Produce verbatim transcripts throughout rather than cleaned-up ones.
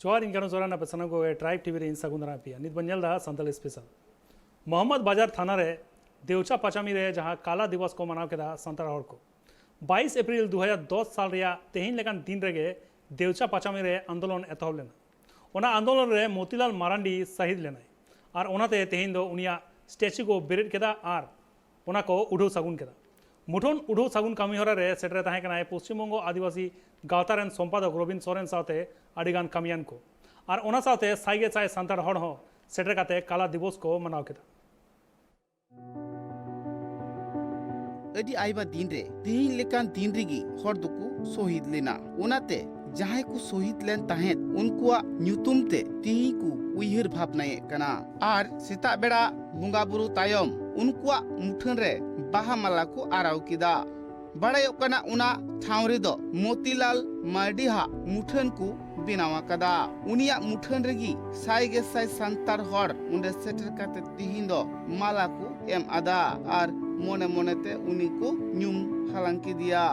ᱡᱚᱦᱟᱨ, ᱤᱧ ᱠᱟᱱᱩ ᱥᱚᱨᱮᱱ, ᱟᱯᱮ ᱥᱟᱱᱟᱢ ᱠᱚᱜᱮ ᱴᱨᱟᱭᱤᱵᱽ ᱴᱤᱵᱷᱤ ᱨᱮ ᱤᱧ ᱥᱟᱹᱜᱩᱱ ᱫᱟᱨᱟᱢ ᱯᱮᱭᱟ᱾ ᱱᱤᱛ ᱵᱚᱱ ᱧᱮᱞ ᱮᱫᱟ ᱥᱟᱱᱛᱟᱲᱤ ᱥᱯᱮᱥᱟᱞ᱾ ᱢᱚᱦᱚᱢᱢᱚᱫᱽ ᱵᱟᱡᱟᱨ ᱛᱷᱟᱱᱟ ᱨᱮ ᱫᱮᱣᱪᱟ ᱯᱟᱪᱟᱢᱤ ᱨᱮ ᱡᱟᱦᱟᱸ ᱠᱟᱞᱟ ᱫᱤᱵᱚᱥ ᱠᱚ ᱢᱟᱱᱟᱣ ᱠᱮᱫᱟ ᱥᱟᱱᱛᱟᱲ ᱦᱚᱲ ᱠᱚ᱾ ᱵᱟᱭᱤᱥ ᱮᱯᱨᱤᱞ ᱫᱩ ᱦᱟᱡᱟᱨ ᱫᱚᱥ ᱥᱟᱞ ᱨᱮᱭᱟᱜ ᱛᱮᱦᱮᱧ ᱞᱮᱠᱟᱱ ᱫᱤᱱ ᱨᱮᱜᱮ ᱫᱮᱣᱪᱟ ᱯᱟᱪᱟᱢᱤ ᱨᱮ ᱟᱱᱫᱳᱞᱚᱱ ᱮᱛᱚᱦᱚᱵ ᱞᱮᱱᱟ᱾ ᱚᱱᱟ ᱟᱱᱫᱳᱞᱚᱱ ᱨᱮ ᱢᱚᱛᱤᱞᱟᱞ ᱢᱟᱨᱟᱱᱰᱤ ᱥᱟᱹᱦᱤᱫ ᱞᱮᱱᱟᱭ, ᱟᱨ ᱚᱱᱟᱛᱮ ᱛᱮᱦᱮᱧ ᱫᱚ ᱩᱱᱤᱭᱟᱜ ᱥᱴᱮᱪᱩ ᱠᱚ ᱵᱮᱨᱮᱫ ᱠᱮᱫᱟ ᱟᱨ ᱚᱱᱟ ᱠᱚ ᱩᱰᱷᱟᱹᱣ ᱥᱟᱹᱜᱩᱱ ᱠᱮᱫᱟ᱾ ᱢᱩᱴᱷᱟᱹᱱ ᱩᱰᱷᱟᱹᱣ ᱥᱟᱹᱜᱩᱱ ᱠᱟᱹᱢᱤ ᱦᱚᱨᱟ ᱨᱮ ᱥᱮᱴᱮᱨ ᱛᱟᱦᱮᱸ ᱠᱟᱱᱟᱭ ᱯᱚᱥᱪᱤᱢ ᱵᱚᱝᱜᱚ ᱟᱹᱫᱤᱵᱟᱹᱥᱤ ᱜᱟᱶᱛᱟ ᱨᱮᱱ ᱥᱚᱢᱯᱟᱫᱚᱠ ᱨᱚᱵᱤᱱ ᱥᱚᱨᱮᱱ ᱥᱟᱶᱛᱮ ᱟᱹᱰᱤᱜᱟᱱ ᱠᱟᱹᱢᱤᱭᱟᱱ ᱠᱚ᱾ ᱟᱨ ᱚᱱᱟ ᱥᱟᱶᱛᱮ ᱥᱟᱭ ᱜᱮ ᱥᱟᱭ ᱥᱟᱱᱛᱟᱲ ᱦᱚᱲ ᱦᱚᱸ ᱥᱮᱴᱮᱨ ᱠᱟᱛᱮ ᱠᱟᱞᱟ ᱫᱤᱵᱚᱥ ᱠᱚ ᱢᱟᱱᱟᱣ ᱠᱮᱫᱟ᱾ ᱟᱹᱰᱤ ᱟᱭᱢᱟ ᱫᱤᱱ ᱨᱮ ᱛᱤᱦᱤᱧ ᱞᱮᱠᱟᱱ ᱫᱤᱱ ᱨᱮᱜᱮ ᱦᱚᱲ ᱫᱚᱠᱚ ᱥᱚᱦᱤᱫ ᱞᱮᱱᱟ᱾ ᱚᱱᱟᱛᱮ ᱡᱟᱦᱟᱸᱭ ᱠᱚ ᱥᱚᱦᱤᱫ ᱞᱮᱱ ᱛᱟᱦᱮᱸᱫ, ᱩᱱᱠᱩᱣᱟᱜ ᱧᱩᱛᱩᱢ ᱛᱮ ᱛᱤᱦᱤᱧ ᱠᱚ ᱩᱭᱦᱟᱹᱨ ᱵᱷᱟᱵᱽᱱᱟᱭᱮᱫ ᱠᱟᱱᱟ᱾ ᱟᱨ ᱥᱮᱛᱟᱜ ᱵᱮᱲᱟ ᱵᱚᱸᱜᱟ ᱵᱩᱨᱩ ᱛᱟᱭᱚᱢ ᱩᱱᱠᱩᱣᱟᱜ ᱢᱩᱴᱷᱟᱹᱱ ᱨᱮ ᱵᱟᱦᱟ ᱢᱟᱞᱟ ᱠᱚ ᱟᱨᱟᱣ ᱠᱮᱫᱟ᱾ ᱵᱟᱲᱟᱭᱚᱜ ᱠᱟᱱᱟ, ᱚᱱᱟ ᱴᱷᱟᱶ ᱨᱮᱫᱚ ᱢᱚᱛᱤᱞᱟᱞ ᱢᱟᱨᱰᱤ ᱦᱟᱜ ᱢᱩᱴᱷᱟᱹᱱ ᱠᱚ ᱵᱮᱱᱟᱣ ᱟᱠᱟᱫᱟ᱾ ᱩᱱᱤᱭᱟᱜ ᱢᱩᱴᱷᱟᱹᱱ ᱨᱮᱜᱮ ᱥᱟᱭ ᱜᱮ ᱥᱟᱭ ᱥᱟᱱᱛᱟᱲ ᱦᱚᱲ ᱚᱸᱰᱮ ᱥᱮᱴᱮᱨ ᱠᱟᱛᱮ ᱛᱤᱦᱤᱧ ᱫᱚ ᱢᱟᱞᱟ ᱠᱚ ᱮᱢ ᱟᱫᱟ ᱟᱨ ᱢᱚᱱᱮ ᱢᱚᱱᱮᱛᱮ ᱩᱱᱤ ᱠᱚ ᱧᱩᱢ ᱦᱟᱞᱟᱝ ᱠᱮᱫᱮᱭᱟ᱾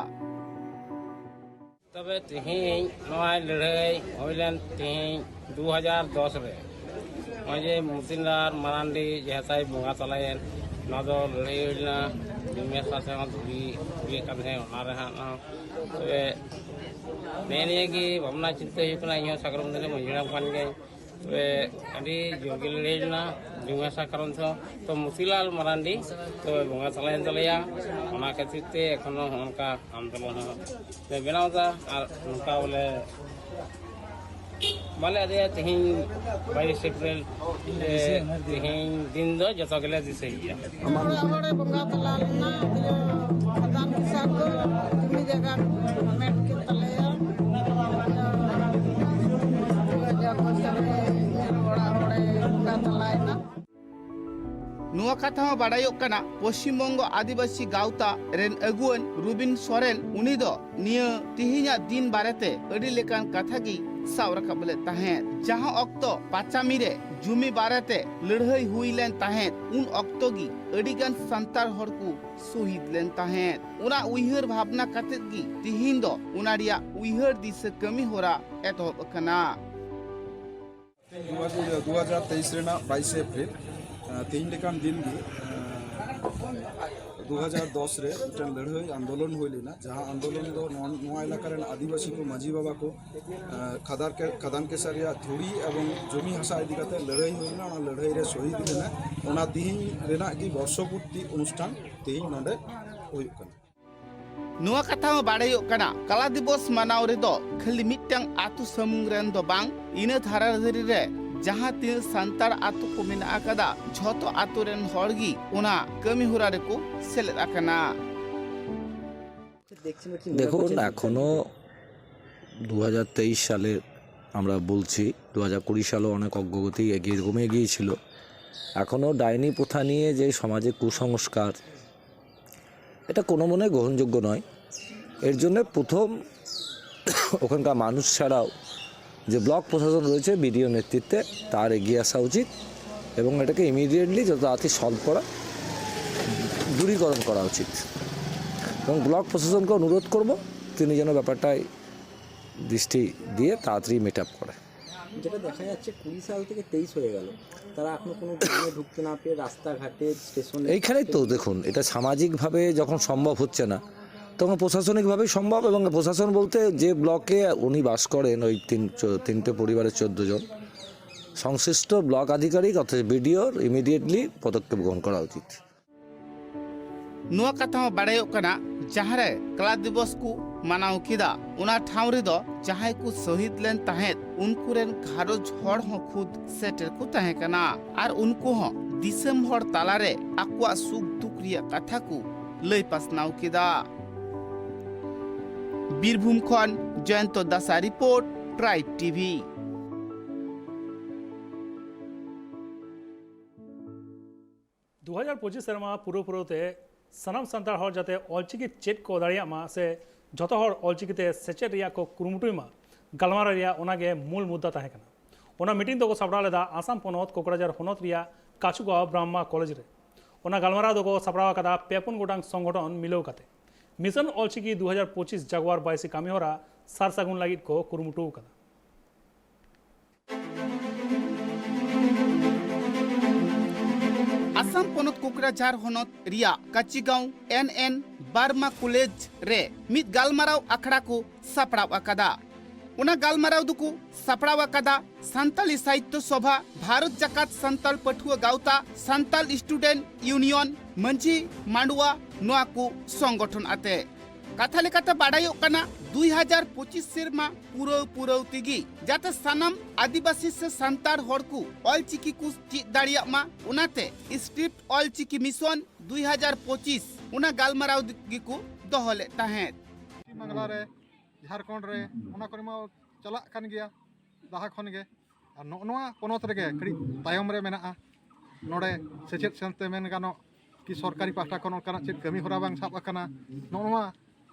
ᱛᱚᱵᱮ ᱛᱮᱦᱮᱧ ᱱᱚᱣᱟ ᱞᱟᱹᱲᱦᱟᱹᱭ ᱦᱩᱭ ᱞᱮᱱ ᱛᱮᱦᱮᱧ ᱫᱩ ᱦᱟᱡᱟᱨ ᱫᱚᱥ ᱨᱮ, ᱱᱚᱜᱼᱚᱭ ᱡᱮ ᱢᱚᱛᱤᱞᱟᱞ ᱢᱟᱨᱟᱱᱰᱤ ᱡᱮᱦᱮᱛᱟᱭ ᱵᱚᱸᱜᱟ ᱛᱟᱞᱟᱭᱮᱱ, ᱱᱚᱣᱟ ᱫᱚ ᱞᱟᱹᱲᱦᱟᱹᱭ ᱦᱩᱭ ᱞᱮᱱᱟ ᱡᱩᱢᱤ ᱦᱟᱥᱟ ᱥᱮ ᱫᱷᱩᱲᱤ ᱦᱩᱭᱩᱜ ᱠᱟᱱ ᱛᱟᱦᱮᱸᱫ, ᱚᱱᱟ ᱨᱮ ᱦᱟᱸᱜ ᱦᱚᱸ᱾ ᱛᱚᱵᱮ ᱱᱮᱜᱼᱮ ᱱᱤᱭᱟᱹ ᱜᱮ ᱵᱷᱟᱵᱽᱱᱟ ᱪᱤᱱᱛᱟᱹ ᱦᱩᱭᱩᱜ ᱠᱟᱱᱟ, ᱤᱧ ᱦᱚᱸ ᱥᱟᱠᱨᱚᱢ ᱫᱤᱱ ᱨᱮ ᱢᱟᱹᱡᱷᱤ ᱦᱟᱲᱟᱢ ᱠᱟᱱ ᱜᱤᱭᱟᱹᱧ᱾ ᱛᱚᱵᱮ ᱟᱹᱰᱤ ᱡᱳᱨ ᱜᱮ ᱞᱟᱹᱲᱦᱟᱹᱭ ᱞᱮᱱᱟ ᱡᱩᱢᱤ ᱦᱟᱥᱟ ᱠᱟᱨᱚᱱ ᱛᱮᱦᱚᱸ᱾ ᱛᱚ ᱢᱚᱛᱤᱞᱟᱞ ᱢᱟᱨᱟᱱᱰᱤ ᱛᱚᱵᱮ ᱵᱚᱸᱜᱟ ᱛᱟᱞᱟᱭᱮᱱ ᱛᱟᱞᱮᱭᱟ, ᱚᱱᱟ ᱠᱷᱟᱹᱛᱤᱨ ᱛᱮ ᱮᱠᱷᱚᱱᱳ ᱦᱚᱸᱜᱼᱚ ᱱᱚᱝᱠᱟ ᱟᱱᱫᱳᱞᱚᱱ ᱦᱚᱸ ᱞᱮ ᱵᱮᱱᱟᱣ ᱮᱫᱟ᱾ ᱟᱨ ᱱᱚᱝᱠᱟ ᱵᱚᱞᱮ ᱵᱟᱞᱮ ᱟᱫᱮᱭᱟ᱾ ᱛᱮᱦᱮᱧ ᱵᱟᱭᱤᱥ ᱮᱯᱨᱤᱞ, ᱛᱮᱦᱮᱧ ᱫᱤᱱ ᱫᱚ ᱡᱚᱛᱚ ᱜᱮᱞᱮ ᱫᱤᱥᱟᱹᱭ ᱜᱮᱭᱟ᱾ ᱚᱲᱟᱜ ᱦᱚᱲᱮ ᱵᱚᱸᱜᱟ ᱛᱟᱞᱟ ᱞᱮᱱᱟ᱾ ᱤᱭᱟᱹ ᱠᱷᱟᱫᱟᱱ ᱠᱤᱥᱟᱱ ᱠᱚ ᱡᱩᱢᱤ ᱡᱟᱭᱜᱟ ᱠᱚ ᱦᱟᱢᱮᱴ ᱠᱮᱫ ᱛᱟᱞᱮᱭᱟ᱾ ᱟᱫᱚ ᱡᱟᱦᱟᱸ ᱠᱚ ᱥᱟᱨᱮᱡ ᱚᱲᱟᱜ ᱦᱚᱲᱮ ᱵᱚᱸᱜᱟ ᱛᱟᱞᱟᱭᱮᱱᱟ᱾ ᱱᱚᱣᱟ ᱠᱟᱛᱷᱟ ᱦᱚᱸ ᱵᱟᱰᱟᱭᱚᱜ ᱠᱟᱱᱟ, ᱯᱚᱥᱪᱤᱢ ᱵᱚᱝᱜᱚ ᱟᱹᱫᱤᱵᱟᱹᱥᱤ ᱜᱟᱶᱛᱟ ᱨᱮᱱ ᱟᱹᱜᱩᱣᱟᱹᱱ ᱨᱩᱵᱤᱱ ᱥᱚᱨᱮᱱ, ᱩᱱᱤ ᱫᱚ ᱱᱤᱭᱟᱹ ᱛᱤᱦᱤᱧᱟᱜ ᱫᱤᱱ ᱵᱟᱨᱮᱛᱮ ᱟᱹᱰᱤ ᱞᱮᱠᱟᱱ ᱠᱟᱛᱷᱟ ᱜᱮ ᱥᱟᱵ ᱨᱟᱠᱟᱵ ᱞᱮᱫ ᱛᱟᱦᱮᱸᱫ᱾ ᱡᱟᱦᱟᱸ ᱚᱠᱛᱚ ᱯᱟᱪᱟᱢᱤ ᱨᱮ ᱡᱩᱢᱤ ᱵᱟᱨᱮᱛᱮ ᱞᱟᱹᱲᱦᱟᱹᱭ ᱦᱩᱭ ᱞᱮᱱ ᱛᱟᱦᱮᱸᱫ, ᱩᱱ ᱚᱠᱛᱚ ᱜᱮ ᱟᱹᱰᱤ ᱜᱟᱱ ᱥᱟᱱᱛᱟᱲ ᱦᱚᱲ ᱠᱚ ᱥᱚᱦᱤᱫ ᱞᱮᱱ ᱛᱟᱦᱮᱸᱫ᱾ ᱚᱱᱟ ᱩᱭᱦᱟᱹᱨ ᱵᱷᱟᱵᱽᱱᱟ ᱠᱟᱛᱮᱫ ᱜᱮ ᱛᱤᱦᱤᱧ ᱫᱚ ᱚᱱᱟ ᱨᱮᱭᱟᱜ ᱩᱭᱦᱟᱹᱨ ᱫᱤᱥᱟᱹ ᱠᱟᱹᱢᱤ ᱦᱚᱨᱟ ᱮᱛᱚᱦᱚᱵ ᱟᱠᱟᱱᱟ᱾ ᱫᱩ ᱦᱟᱡᱟᱨ ᱛᱮᱭᱤᱥ ᱨᱮᱱᱟᱜ ᱵᱟᱭᱤᱥᱮ ᱮᱯᱨᱤᱞ, ᱟᱸ, ᱛᱮᱦᱮᱧ ᱞᱮᱠᱟᱱ ᱫᱤᱱ ᱜᱮ, ᱟᱸ, ᱫᱩ ᱦᱟᱡᱟᱨ ᱫᱚᱥ ᱨᱮ ᱢᱤᱫᱴᱮᱱ ᱞᱟᱹᱲᱦᱟᱹᱭ ᱟᱱᱫᱳᱞᱚᱱ ᱦᱩᱭ ᱞᱮᱱᱟ, ᱡᱟᱦᱟᱸ ᱟᱱᱫᱳᱞᱚᱱ ᱫᱚ ᱱᱚᱣᱟ, ᱱᱚᱣᱟ ᱮᱞᱟᱠᱟ ᱨᱮᱱ ᱟᱹᱫᱤᱵᱟᱹᱥᱤ ᱠᱚ, ᱢᱟᱹᱡᱷᱤ ᱵᱟᱵᱟ ᱠᱚ, ᱟᱸ, ᱠᱷᱟᱫᱟᱨ ᱠᱮ-, ᱠᱷᱟᱫᱟᱱ ᱠᱮᱥᱟ ᱨᱮᱭᱟᱜ ᱫᱷᱩᱲᱤ ᱮᱵᱚᱝ ᱡᱚᱢᱤ ᱦᱟᱥᱟ ᱤᱫᱤ ᱠᱟᱛᱮ ᱞᱟᱹᱲᱦᱟᱹᱭ ᱦᱩᱭ ᱞᱮᱱᱟ᱾ ᱚᱱᱟ ᱞᱟᱹᱲᱦᱟᱹᱭ ᱨᱮ ᱥᱚᱦᱤᱫ ᱞᱮᱱᱟ᱾ ᱚᱱᱟ ᱛᱮᱦᱮᱧ ᱨᱮᱱᱟᱜ ᱜᱮ ᱵᱚᱨᱥᱚᱯᱩᱨᱛᱤ ᱚᱱᱩᱥᱴᱷᱟᱱ ᱛᱮᱦᱮᱧ ᱱᱚᱰᱮ ᱦᱩᱭᱩᱜ ᱠᱟᱱᱟ᱾ ᱱᱚᱣᱟ ᱠᱟᱛᱷᱟ ᱦᱚᱸ ᱵᱟᱲᱟᱭᱚᱜ ᱠᱟᱱᱟ, ᱠᱟᱞᱟ ᱫᱤᱵᱚᱥ ᱢᱟᱱᱟᱣ ᱨᱮᱫᱚ ᱠᱷᱟᱹᱞᱤ ᱢᱤᱫᱴᱟᱝ ᱟᱹᱛᱩ ᱥᱩᱢᱩᱝ ᱨᱮᱱ ᱫᱚ ᱵᱟᱝ, ᱤᱱᱟᱹ ᱫᱷᱟᱨᱟ ᱫᱷᱟᱨᱮ ᱨᱮ ᱡᱟᱦᱟᱸ ᱛᱤᱱᱟᱹᱜ ᱥᱟᱱᱛᱟᱲ ᱟᱹᱛᱩ ᱠᱚ ᱢᱮᱱᱟᱜ ᱟᱠᱟᱫᱟ, ᱡᱷᱚᱛᱚ ᱟᱹᱛᱩ ᱨᱮᱱ ᱦᱚᱲ ᱜᱮ ᱚᱱᱟ ᱠᱟᱹᱢᱤ ᱦᱚᱨᱟ ᱨᱮᱠᱚ ᱥᱮᱞᱮᱫ ᱟᱠᱟᱱᱟ᱾ দেখুন, এখনও দু হাজার তেইশ সালে আমরা বলছি, দু হাজার কুড়ি সালও অনেক অগ্রগতি এগিয়ে কমে গিয়েছিল। এখনও ডাইনি প্রথা নিয়ে যে সমাজে কুসংস্কার, এটা কোনো মনে গ্রহণযোগ্য নয়। এর জন্য প্রথম ওখানকার মানুষ ছাড়াও যে ব্লক প্রশাসন রয়েছে, বিডিও নেতৃত্বে, তার এগিয়ে আসা উচিত এবং এটাকে ইমিডিয়েটলি যত তাড়াতাড়ি সলভ করা, দূরীকরণ করা উচিত। এবং ব্লক প্রশাসনকে অনুরোধ করব, তিনি যেন ব্যাপারটায় দৃষ্টি দিয়ে তাড়াতাড়ি মেক আপ করে। যেটা দেখা যাচ্ছে, কুড়ি সাল থেকে তেইশ হয়ে গেল, তারা এখনো কোনো গ্রামে ঢুকতে না পেয়ে রাস্তাঘাটে, স্টেশনে এইখানেই তো দেখুন, এটা সামাজিকভাবে যখন সম্ভব হচ্ছে না, তখন প্রশাসনিকভাবেই সম্ভব। এবং প্রশাসন বলতে যে ব্লকে উনি বাস করেন, ওই তিন তিনটে পরিবারের চোদ্দো জন, সংশ্লিষ্ট ব্লক আধিকারিক অর্থাৎ বিডিওর ইমিডিয়েটলি পদক্ষেপ গ্রহণ করা উচিত। ᱱᱚᱣᱟ ᱠᱟᱛᱷᱟ ᱦᱚᱸ ᱵᱟᱲᱟᱭᱚᱜ ᱠᱟᱱᱟ, ᱡᱟᱦᱟᱸ ᱨᱮ ᱠᱟᱞᱟ ᱫᱤᱵᱚᱥ ᱠᱚ ᱢᱟᱱᱟᱣ ᱠᱮᱫᱟ, ᱚᱱᱟ ᱴᱷᱟᱶ ᱨᱮᱫᱚ ᱡᱟᱦᱟᱸᱭ ᱠᱚ ᱥᱚᱦᱤᱫ ᱞᱮᱱ ᱛᱟᱦᱮᱸᱫ, ᱩᱱᱠᱩ ᱨᱮᱱ ᱜᱷᱟᱨᱚᱸᱡᱽ ᱦᱚᱲ ᱦᱚᱸ ᱠᱷᱩᱫ ᱥᱮᱴᱮᱨ ᱠᱚ ᱛᱟᱦᱮᱸ ᱠᱟᱱᱟ ᱟᱨ ᱩᱱᱠᱩ ᱦᱚᱸ ᱫᱤᱥᱚᱢ ᱦᱚᱲ ᱛᱟᱞᱟᱨᱮ ᱟᱠᱚᱣᱟᱜ ᱥᱩᱠ ᱫᱩᱠ ᱨᱮᱭᱟᱜ ᱠᱟᱛᱷᱟ ᱠᱚ ᱞᱟᱹᱭ ᱯᱟᱥᱱᱟᱣ ᱠᱮᱫᱟ᱾ ᱵᱤᱨᱵᱷᱩᱢ ᱠᱷᱚᱱ ᱡᱚᱭᱚᱱᱛᱚ ᱫᱟᱥᱟ ᱨᱤᱯᱳᱨᱴ, ᱴᱨᱟᱭᱤᱵᱽ ᱴᱤᱵᱷᱤ᱾ ᱫᱩ ᱦᱟᱡᱟᱨ ᱯᱚᱸᱪᱤᱥ ᱥᱮᱨᱢᱟ ᱯᱩᱨᱟᱹᱣ ᱯᱩᱨᱟᱹᱣ ᱛᱮ ᱥᱟᱱᱟᱢ ᱥᱟᱱᱛᱟᱲ ᱦᱚᱲ ᱡᱟᱛᱮ ᱚᱞᱪᱤᱠᱤ ᱪᱮᱫ ᱠᱚ ᱫᱟᱲᱮᱭᱟᱜ ᱢᱟ ᱥᱮ ᱡᱷᱚᱛᱚ ᱦᱚᱲ ᱚᱞᱪᱤᱠᱤ ᱛᱮ ᱥᱮᱪᱮᱫ ᱨᱮᱭᱟᱜ ᱠᱚ ᱠᱩᱨᱩᱢᱩᱴᱩᱭ ᱢᱟ, ᱜᱟᱞᱢᱟᱨᱟᱣ ᱨᱮᱭᱟᱜ ᱚᱱᱟ ᱜᱮ ᱢᱩᱞ ᱢᱩᱫᱽᱫᱟ ᱛᱟᱦᱮᱸ ᱠᱟᱱᱟ᱾ ᱚᱱᱟ ᱢᱤᱴᱤᱝ ᱫᱚᱠᱚ ᱥᱟᱯᱲᱟᱣ ᱞᱮᱫᱟ ᱟᱥᱟᱢ ᱯᱚᱱᱚᱛ ᱠᱳᱠᱲᱟᱡᱷᱟᱨ ᱦᱚᱱᱚᱛ ᱨᱮᱭᱟᱜ ᱠᱟᱪᱷᱩᱜᱟᱸᱣ ᱵᱨᱟᱦᱢᱟ ᱠᱚᱞᱮᱡᱽ ᱨᱮ᱾ ᱚᱱᱟ ᱜᱟᱞᱢᱟᱨᱟᱣ ᱫᱚᱠᱚ ᱥᱟᱯᱲᱟᱣ ᱟᱠᱟᱫᱟ ᱯᱮ ᱯᱩᱱ ᱜᱚᱴᱟᱝ ᱥᱚᱝᱜᱚᱴᱷᱚᱱ ᱢᱤᱞᱟᱹᱣ ᱠᱟᱛᱮ᱾ ᱢᱤᱥᱚᱱ ᱚᱞᱪᱤᱠᱤ ᱫᱩ ᱦᱟᱡᱟᱨ ᱯᱚᱸᱪᱤᱥ ᱡᱟᱜᱣᱟᱨ ᱵᱟᱭᱥᱤ ᱠᱟᱹᱢᱤᱦᱚᱨᱟ ᱥᱟᱨ ᱥᱟᱹᱜᱩᱱ ᱞᱟᱹᱜᱤᱫ ᱠᱚ ᱠᱩᱨᱩᱢᱩᱴᱩ ᱟᱠᱟᱫᱟ᱾ ᱯᱚᱱᱚᱛ ᱠᱳᱠᱨᱟᱡᱷᱟᱨ ᱦᱚᱱᱚᱛ ᱨᱮᱭᱟᱜ ᱠᱟᱪᱤᱜᱟᱸᱣ ᱮᱱ ᱮᱱ ᱵᱟᱨᱢᱟ ᱠᱚᱞᱮᱡᱽ ᱨᱮ ᱢᱤᱫ ᱜᱟᱞᱢᱟᱨᱟᱣ ᱟᱠᱷᱲᱟ ᱠᱚ ᱥᱟᱯᱲᱟᱣ ᱟᱠᱟᱫᱟ᱾ ᱚᱱᱟ ᱜᱟᱞᱢᱟᱨᱟᱣ ᱫᱚᱠᱚ ᱥᱟᱯᱲᱟᱣ ᱟᱠᱟᱫᱟ ᱥᱟᱱᱛᱟᱞᱤ ᱥᱟᱦᱤᱛᱭᱚ ᱥᱚᱵᱷᱟ, ᱵᱷᱟᱨᱚᱛ ᱡᱟᱠᱟᱛ ᱥᱟᱱᱛᱟᱞ ᱯᱟᱹᱴᱷᱩᱣᱟᱹ ᱜᱟᱶᱛᱟ, ᱥᱟᱱᱛᱟᱞ ᱥᱴᱩᱰᱮᱱᱴ ᱤᱭᱩᱱᱤᱭᱚᱱ, ᱢᱟᱹᱡᱷᱤ ᱢᱟᱰᱣᱟ, ᱱᱚᱣᱟ ᱠᱚ ᱥᱚᱝᱜᱚᱴᱷᱚᱱ ᱟᱛᱮ᱾ ᱠᱟᱛᱷᱟ ᱞᱮᱠᱟᱛᱮ ᱵᱟᱰᱟᱭᱚᱜ ᱠᱟᱱᱟ, ᱫᱩᱭ ᱦᱟᱡᱟᱨ ᱯᱚᱸᱪᱤᱥ ᱥᱮᱨᱢᱟ ᱯᱩᱨᱟᱹᱣ ᱯᱩᱨᱟᱹᱣ ᱛᱮᱜᱮ ᱡᱟᱛᱮ ᱥᱟᱱᱟᱢ ᱟᱹᱫᱤᱵᱟᱹᱥᱤ ᱥᱮ ᱥᱟᱱᱛᱟᱲ ᱦᱚᱲ ᱠᱚ ᱚᱞᱪᱤᱠᱤ ᱠᱚ ᱪᱮᱫ ᱫᱟᱲᱮᱭᱟᱜ ᱢᱟ, ᱚᱱᱟᱛᱮ ᱥᱴᱨᱤᱯᱴ ᱚᱞᱪᱤᱠᱤ ᱢᱤᱥᱚᱱ ᱫᱩᱭ ᱦᱟᱡᱟᱨ ᱯᱚᱸᱪᱤᱥ ᱚᱱᱟ ᱜᱟᱞᱢᱟᱨᱟᱣ ᱜᱮᱠᱚ ᱫᱚᱦᱚ ᱞᱮᱫ ᱛᱟᱦᱮᱸᱫ᱾ ᱯᱚᱥᱪᱤᱢ ᱵᱟᱝᱞᱟ ᱨᱮ, ᱡᱷᱟᱲᱠᱷᱚᱸᱰ ᱨᱮ, ᱚᱱᱟ ᱠᱚᱨᱮ ᱢᱟ ᱪᱟᱞᱟᱜ ᱠᱟᱱ ᱜᱮᱭᱟ ᱞᱟᱦᱟ ᱠᱷᱚᱱ ᱜᱮ᱾ ᱟᱨ ᱱᱚᱜᱼᱚ ᱱᱚᱣᱟ ᱯᱚᱱᱚᱛ ᱨᱮᱜᱮ ᱠᱟᱹᱴᱤᱡ ᱛᱟᱭᱚᱢ ᱨᱮ ᱢᱮᱱᱟᱜᱼᱟ᱾ ᱱᱚᱰᱮ ᱥᱮᱪᱮᱫ ᱥᱮᱱᱛᱮ ᱢᱮᱱ ᱜᱟᱱᱚᱜ ᱠᱤ ᱥᱚᱨᱠᱟᱨᱤ ᱯᱟᱦᱴᱟ ᱠᱷᱚᱱ ᱚᱱᱠᱟᱱᱟᱜ ᱪᱮᱫ ᱠᱟᱹᱢᱤ ᱦᱚᱨᱟ ᱵᱟᱝ ᱥᱟᱵ ᱟᱠᱟᱱᱟ᱾ ᱱᱚᱜᱼᱚ ᱱᱚᱣᱟ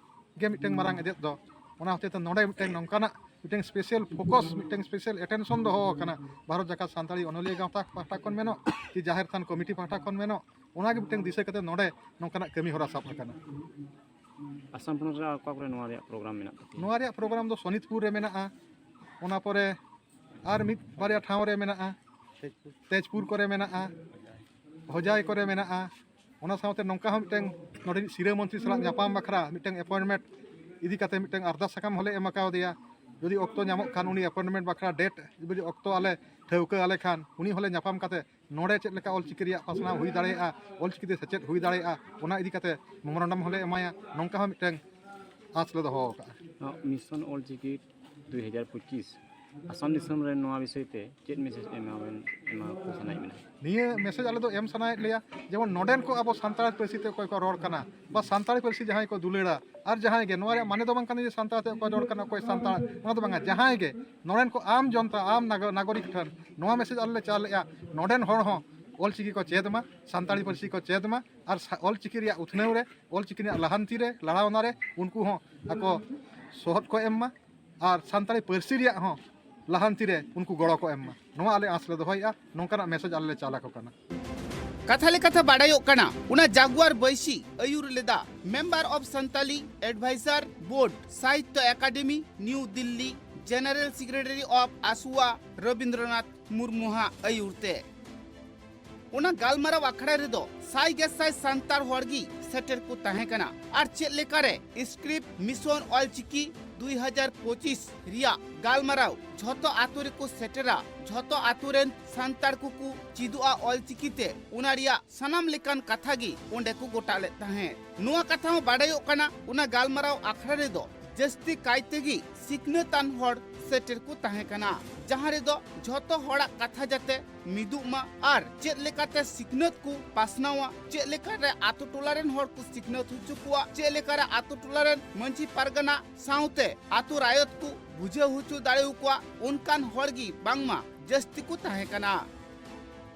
ᱜᱮ ᱢᱤᱫᱴᱟᱝ ᱢᱟᱨᱟᱝ ᱮᱡᱮᱫ ᱫᱚ᱾ ᱚᱱᱟ ᱦᱚᱛᱮᱡ ᱛᱮ ᱱᱚᱰᱮ ᱢᱤᱫᱴᱟᱝ ᱱᱚᱝᱠᱟᱱᱟᱜ ᱢᱤᱫᱴᱟᱝ ᱥᱯᱮᱥᱟᱞ ᱯᱷᱳᱠᱟᱥ, ᱢᱤᱫᱴᱟᱝ ᱥᱯᱮᱥᱟᱞ ᱮᱴᱮᱱᱥᱚᱱ ᱫᱚᱦᱚ ᱟᱠᱟᱱᱟ ᱵᱷᱟᱨᱚᱛ ᱡᱟᱠᱟᱛ ᱥᱟᱱᱛᱟᱲᱤ ᱚᱱᱚᱞᱤᱭᱟᱹ ᱜᱟᱶᱛᱟ ᱯᱟᱦᱴᱟ ᱠᱷᱚᱱ ᱢᱮᱱᱚᱜ ᱠᱤ ᱡᱟᱦᱮᱨ ᱛᱷᱟᱱ ᱠᱚᱢᱤᱴᱤ ᱯᱟᱦᱴᱟ ᱠᱷᱚᱱ ᱢᱮᱱᱚᱜ, ᱚᱱᱟᱜᱮ ᱢᱤᱫᱴᱟᱝ ᱫᱤᱥᱟᱹ ᱠᱟᱛᱮ ᱱᱚᱰᱮ ᱱᱚᱝᱠᱟᱱᱟᱜ ᱠᱟᱹᱢᱤ ᱦᱚᱨᱟ ᱥᱟᱵ ᱟᱠᱟᱱᱟ᱾ ᱟᱥᱟᱢ ᱯᱚᱱᱚᱛ ᱨᱮ ᱚᱠᱟ ᱠᱚᱨᱮ ᱱᱚᱣᱟ ᱨᱮᱭᱟᱜ ᱯᱨᱳᱜᱨᱟᱢ ᱢᱮᱱᱟᱜ ᱛᱟᱯᱮᱭᱟ? ᱱᱚᱣᱟ ᱨᱮᱭᱟᱜ ᱯᱨᱳᱜᱨᱟᱢ ᱫᱚ ᱥᱳᱱᱤᱛᱯᱩᱨ ᱨᱮ ᱢᱮᱱᱟᱜᱼᱟ, ᱚᱱᱟ ᱯᱚᱨᱮ ᱟᱨ ᱢᱤᱫ ᱵᱟᱨᱭᱟ ᱴᱷᱟᱶ ᱨᱮ ᱢᱮᱱᱟᱜᱼᱟ, ᱛᱮᱡᱽᱯᱩᱨ ᱠᱚᱨᱮ ᱢᱮᱱᱟᱜᱼᱟ, ᱦᱚᱡᱟᱭ ᱠᱚᱨᱮ ᱢᱮᱱᱟᱜᱼᱟ᱾ ᱚᱱᱟ ᱥᱟᱶᱛᱮ ᱱᱚᱝᱠᱟ ᱦᱚᱸ ᱢᱤᱫᱴᱟᱝ ᱱᱚᱰᱮᱱᱤᱡ ᱥᱤᱨᱟᱹ ᱢᱚᱱᱛᱨᱤ ᱥᱟᱞᱟᱜ ᱧᱟᱯᱟᱢ ᱵᱟᱠᱷᱨᱟ ᱢᱤᱫᱴᱟᱝ ᱮᱯᱚᱭᱮᱱᱴᱢᱮᱱᱴ ᱤᱫᱤ ᱠᱟᱛᱮ ᱢᱤᱫᱴᱟᱝ ᱟᱨᱫᱟᱥ ᱥᱟᱠᱟᱢ ᱦᱚᱸᱞᱮ ᱮᱢ ᱟᱠᱟᱣᱫᱮᱭᱟ᱾ ᱡᱩᱫᱤ ᱚᱠᱛᱚ ᱧᱟᱢᱚᱜ ᱠᱷᱟᱱ ᱩᱱᱤ ᱮᱯᱚᱭᱮᱱᱴᱢᱮᱱᱴ ᱵᱟᱠᱷᱨᱟ ᱰᱮᱴ ᱡᱩᱫᱤ ᱚᱠᱛᱚ ᱟᱞᱮ ᱴᱷᱟᱹᱣᱠᱟᱹ ᱟᱞᱮ ᱠᱷᱟᱱ ᱩᱱᱤ ᱦᱚᱸᱞᱮ ᱧᱟᱯᱟᱢ ᱠᱟᱛᱮ ᱱᱚᱰᱮ ᱪᱮᱫ ᱞᱮᱠᱟ ᱚᱞᱪᱤᱠᱤ ᱨᱮᱭᱟᱜ ᱯᱟᱥᱱᱟᱣ ᱦᱩᱭ ᱫᱟᱲᱮᱭᱟᱜᱼᱟ, ᱚᱞᱪᱤᱠᱤ ᱛᱮ ᱥᱮᱪᱮᱫ ᱦᱩᱭ ᱫᱟᱲᱮᱭᱟᱜᱼᱟ, ᱚᱱᱟ ᱤᱫᱤ ᱠᱟᱛᱮ ᱢᱮᱢᱳᱨᱮᱱᱰᱟᱢ ᱦᱚᱸᱞᱮ ᱮᱢᱟᱭᱟ, ᱱᱚᱝᱠᱟ ᱦᱚᱸ ᱢᱤᱫᱴᱟᱝ ᱟᱸᱥ ᱞᱮ ᱫᱚᱦᱚ ᱟᱠᱟᱫᱼᱟ᱾ ᱱᱚᱣᱟ ᱢᱤᱥᱚᱱ ᱚᱞᱪᱤᱠᱤ ᱫᱩᱭ ᱦᱟᱡᱟᱨ ᱯᱚᱸᱪᱤᱥ ᱟᱥᱟᱢ ᱫᱤᱥᱚᱢ ᱨᱮ ᱱᱚᱣᱟ ᱵᱤᱥᱚᱭ ᱛᱮ ᱪᱮᱫ ᱢᱮᱥᱮᱡᱽ ᱮᱢᱟ ᱵᱮᱱ, ᱮᱢᱟ ᱠᱚ ᱥᱟᱱᱟᱭᱮᱫ ᱵᱮᱱᱟ? ᱱᱤᱭᱟᱹ ᱢᱮᱥᱮᱡᱽ ᱟᱞᱮ ᱫᱚ ᱮᱢ ᱥᱟᱱᱟᱭᱮᱫ ᱞᱮᱭᱟ, ᱡᱮᱢᱚᱱ ᱱᱚᱰᱮᱱ ᱠᱚ ᱟᱵᱚ ᱥᱟᱱᱛᱟᱲᱤ ᱯᱟᱹᱨᱥᱤ ᱛᱮ ᱚᱠᱚᱭ ᱠᱚ ᱨᱚᱲ ᱠᱟᱱᱟ ᱵᱟ ᱥᱟᱱᱛᱟᱲᱤ ᱯᱟᱹᱨᱥᱤ ᱡᱟᱦᱟᱸᱭ ᱠᱚ ᱫᱩᱞᱟᱹᱲᱟ, ᱟᱨ ᱡᱟᱦᱟᱸᱭ ᱜᱮ, ᱱᱚᱣᱟ ᱨᱮᱭᱟᱜ ᱢᱟᱱᱮ ᱫᱚ ᱵᱟᱝ ᱠᱟᱱᱟ ᱡᱮ ᱥᱟᱱᱛᱟᱲ ᱛᱮ ᱚᱠᱚᱭ ᱨᱚᱲ ᱠᱟᱱᱟ, ᱚᱠᱚᱭ ᱥᱟᱱᱛᱟᱲ, ᱚᱱᱟ ᱫᱚ ᱵᱟᱝᱟ, ᱡᱟᱦᱟᱸᱭ ᱜᱮ ᱱᱚᱰᱮᱱ ᱠᱚ ᱟᱢ ᱡᱚᱱᱛᱟ, ᱟᱢ ᱱᱟᱜ-, ᱱᱟᱜᱚᱨᱤᱠ ᱴᱷᱮᱱ ᱱᱚᱣᱟ ᱢᱮᱥᱮᱡᱽ ᱟᱞᱮ ᱞᱮ ᱪᱟᱞ ᱞᱮᱜᱼᱟ, ᱱᱚᱰᱮᱱ ᱦᱚᱲ ᱦᱚᱸ ᱚᱞᱪᱤᱠᱤ ᱠᱚ ᱪᱮᱫ ᱢᱟ, ᱥᱟᱱᱛᱟᱲᱤ ᱯᱟᱹᱨᱥᱤ ᱠᱚ ᱪᱮᱫ ᱢᱟ, ᱟᱨ ᱥᱟ-, ᱚᱞᱪᱤᱠᱤ ᱨᱮᱭᱟᱜ ᱩᱛᱱᱟᱹᱣ ᱨᱮ, ᱚᱞᱪᱤᱠᱤ ᱨᱮᱭᱟᱜ ᱞᱟᱦᱟᱱᱛᱤ ᱨᱮ, ᱞᱟᱲᱟᱣᱱᱟ ᱨᱮ ᱩᱱᱠᱩ ᱦᱚᱸ ᱟᱠᱚ ᱥᱚᱦᱚᱫ ᱠᱚ ᱮᱢ ᱢᱟ, ᱟᱨ ᱥᱟᱱᱛᱟᱲᱤ ᱯᱟᱹᱨᱥᱤ ᱨᱮᱭᱟᱜ ᱦᱚᱸ ᱞᱟᱦᱟᱱᱛᱤ ᱨᱮ ᱩᱱᱠᱩ ᱜᱚᱲᱚ ᱠᱚ ᱮᱢ ᱢᱟ᱾ ᱱᱚᱣᱟ ᱟᱞᱮ ᱟᱸᱥ ᱞᱮ ᱫᱚᱦᱚᱭᱮᱫᱼᱟ, ᱱᱚᱝᱠᱟᱱᱟᱜ ᱢᱮᱥᱮᱡᱽ ᱟᱞᱮ ᱞᱮ ᱪᱟᱞ ᱟᱠᱚ ᱠᱟᱱᱟ᱾ ᱠᱟᱛᱷᱟ ᱞᱮᱠᱟᱛᱮ ᱵᱟᱰᱟᱭᱚᱜ ᱠᱟᱱᱟ, ᱚᱱᱟ ᱡᱟᱜᱩᱣᱟᱨ ᱵᱟᱹᱭᱥᱤ ᱟᱹᱭᱩᱨ ᱞᱮᱫᱟ Member of Santali Advisor Board, Sahitya Akademi, new Delhi, General Secretary of ᱟᱥᱩᱣᱟ ᱨᱚᱵᱤᱱᱫᱨᱚᱱᱟᱛᱷ ᱢᱩᱨᱢᱩ ᱦᱟᱜ ᱟᱹᱭᱩᱨ ᱛᱮ᱾ ᱚᱱᱟ ᱜᱟᱞᱢᱟᱨᱟᱣ ᱟᱠᱷᱲᱟ ᱨᱮᱫᱚ ᱥᱟᱭ ᱜᱮᱥᱟᱭ ᱥᱟᱱᱛᱟᱲ ᱦᱚᱲ ᱜᱮ ᱥᱮᱴᱮᱨ ᱠᱚ ᱛᱟᱦᱮᱸ ᱠᱟᱱᱟ᱾ ᱟᱨ ᱪᱮᱫ ᱞᱮᱠᱟᱨᱮ ᱥᱠᱨᱤᱯᱴ ᱢᱤᱥᱚᱱ ᱚᱞᱪᱤᱠᱤ ᱫᱩᱭ ᱦᱟᱡᱟᱨ ᱯᱚᱸᱪᱤᱥ ᱨᱮᱭᱟᱜ ᱜᱟᱞᱢᱟᱨᱟᱣ ᱡᱷᱚᱛᱚ ᱟᱛᱳ ᱨᱮᱠᱚ ᱥᱮᱴᱮᱨᱟ, ᱡᱷᱚᱛᱚ ᱟᱛᱳ ᱨᱮᱱ ᱥᱟᱱᱛᱟᱲ ᱠᱚᱠᱚ ᱪᱮᱫᱚᱜᱼᱟ ᱚᱞᱪᱤᱠᱤ ᱛᱮ, ᱚᱱᱟ ᱨᱮᱭᱟᱜ ᱥᱟᱱᱟᱢ ᱞᱮᱠᱟᱱ ᱠᱟᱛᱷᱟ ᱜᱮ ᱚᱸᱰᱮ ᱠᱚ ᱜᱚᱴᱟ ᱞᱮᱫ ᱛᱟᱦᱮᱸᱫ᱾ ᱱᱚᱣᱟ ᱠᱟᱛᱷᱟ ᱦᱚᱸ ᱵᱟᱰᱟᱭᱚᱜ ᱠᱟᱱᱟ, ᱚᱱᱟ ᱜᱟᱞᱢᱟᱨᱟᱣ ᱟᱠᱷᱲᱟ ᱨᱮᱫᱚ ᱡᱟᱹᱥᱛᱤ ᱠᱟᱭ ᱛᱮᱜᱮ ᱥᱤᱠᱷᱱᱟᱹᱛᱟᱱ ᱦᱚᱲ ᱥᱮᱴᱮᱨ ᱠᱚ ᱛᱟᱦᱮᱸ ᱠᱟᱱᱟ, ᱡᱟᱦᱟᱸ ᱨᱮᱫᱚ ᱡᱷᱚᱛᱚ ᱦᱚᱲᱟᱜ ᱠᱟᱛᱷᱟ ᱡᱟᱛᱮ ᱢᱤᱫᱚᱜ ᱢᱟ ᱟᱨ ᱪᱮᱫ ᱞᱮᱠᱟᱛᱮ ᱥᱤᱠᱷᱱᱟᱹᱛ ᱠᱚ ᱯᱟᱥᱱᱟᱣᱟ, ᱪᱮᱫ ᱞᱮᱠᱟᱨᱮ ᱟᱛᱳ ᱴᱚᱞᱟ ᱨᱮᱱ ᱦᱚᱲ ᱠᱚ ᱥᱤᱠᱷᱱᱟᱹᱛ ᱦᱚᱪᱚ ᱠᱚᱣᱟ, ᱪᱮᱫ ᱞᱮᱠᱟᱨᱮ ᱟᱛᱳ ᱴᱚᱞᱟ ᱨᱮᱱ ᱢᱟᱹᱡᱷᱤ ᱯᱟᱨᱜᱟᱱᱟ ᱥᱟᱶᱛᱮ ᱟᱛᱳ ᱨᱟᱭᱚᱛ ᱠᱚ ᱵᱩᱡᱷᱟᱹᱣ ᱦᱚᱪᱚ ᱫᱟᱲᱮᱭᱟᱠᱚᱣᱟ, ᱚᱱᱠᱟᱱ ᱦᱚᱲ ᱜᱮ ᱵᱟᱝᱢᱟ ᱡᱟᱹᱥᱛᱤ ᱠᱚ ᱛᱟᱦᱮᱸ ᱠᱟᱱᱟ᱾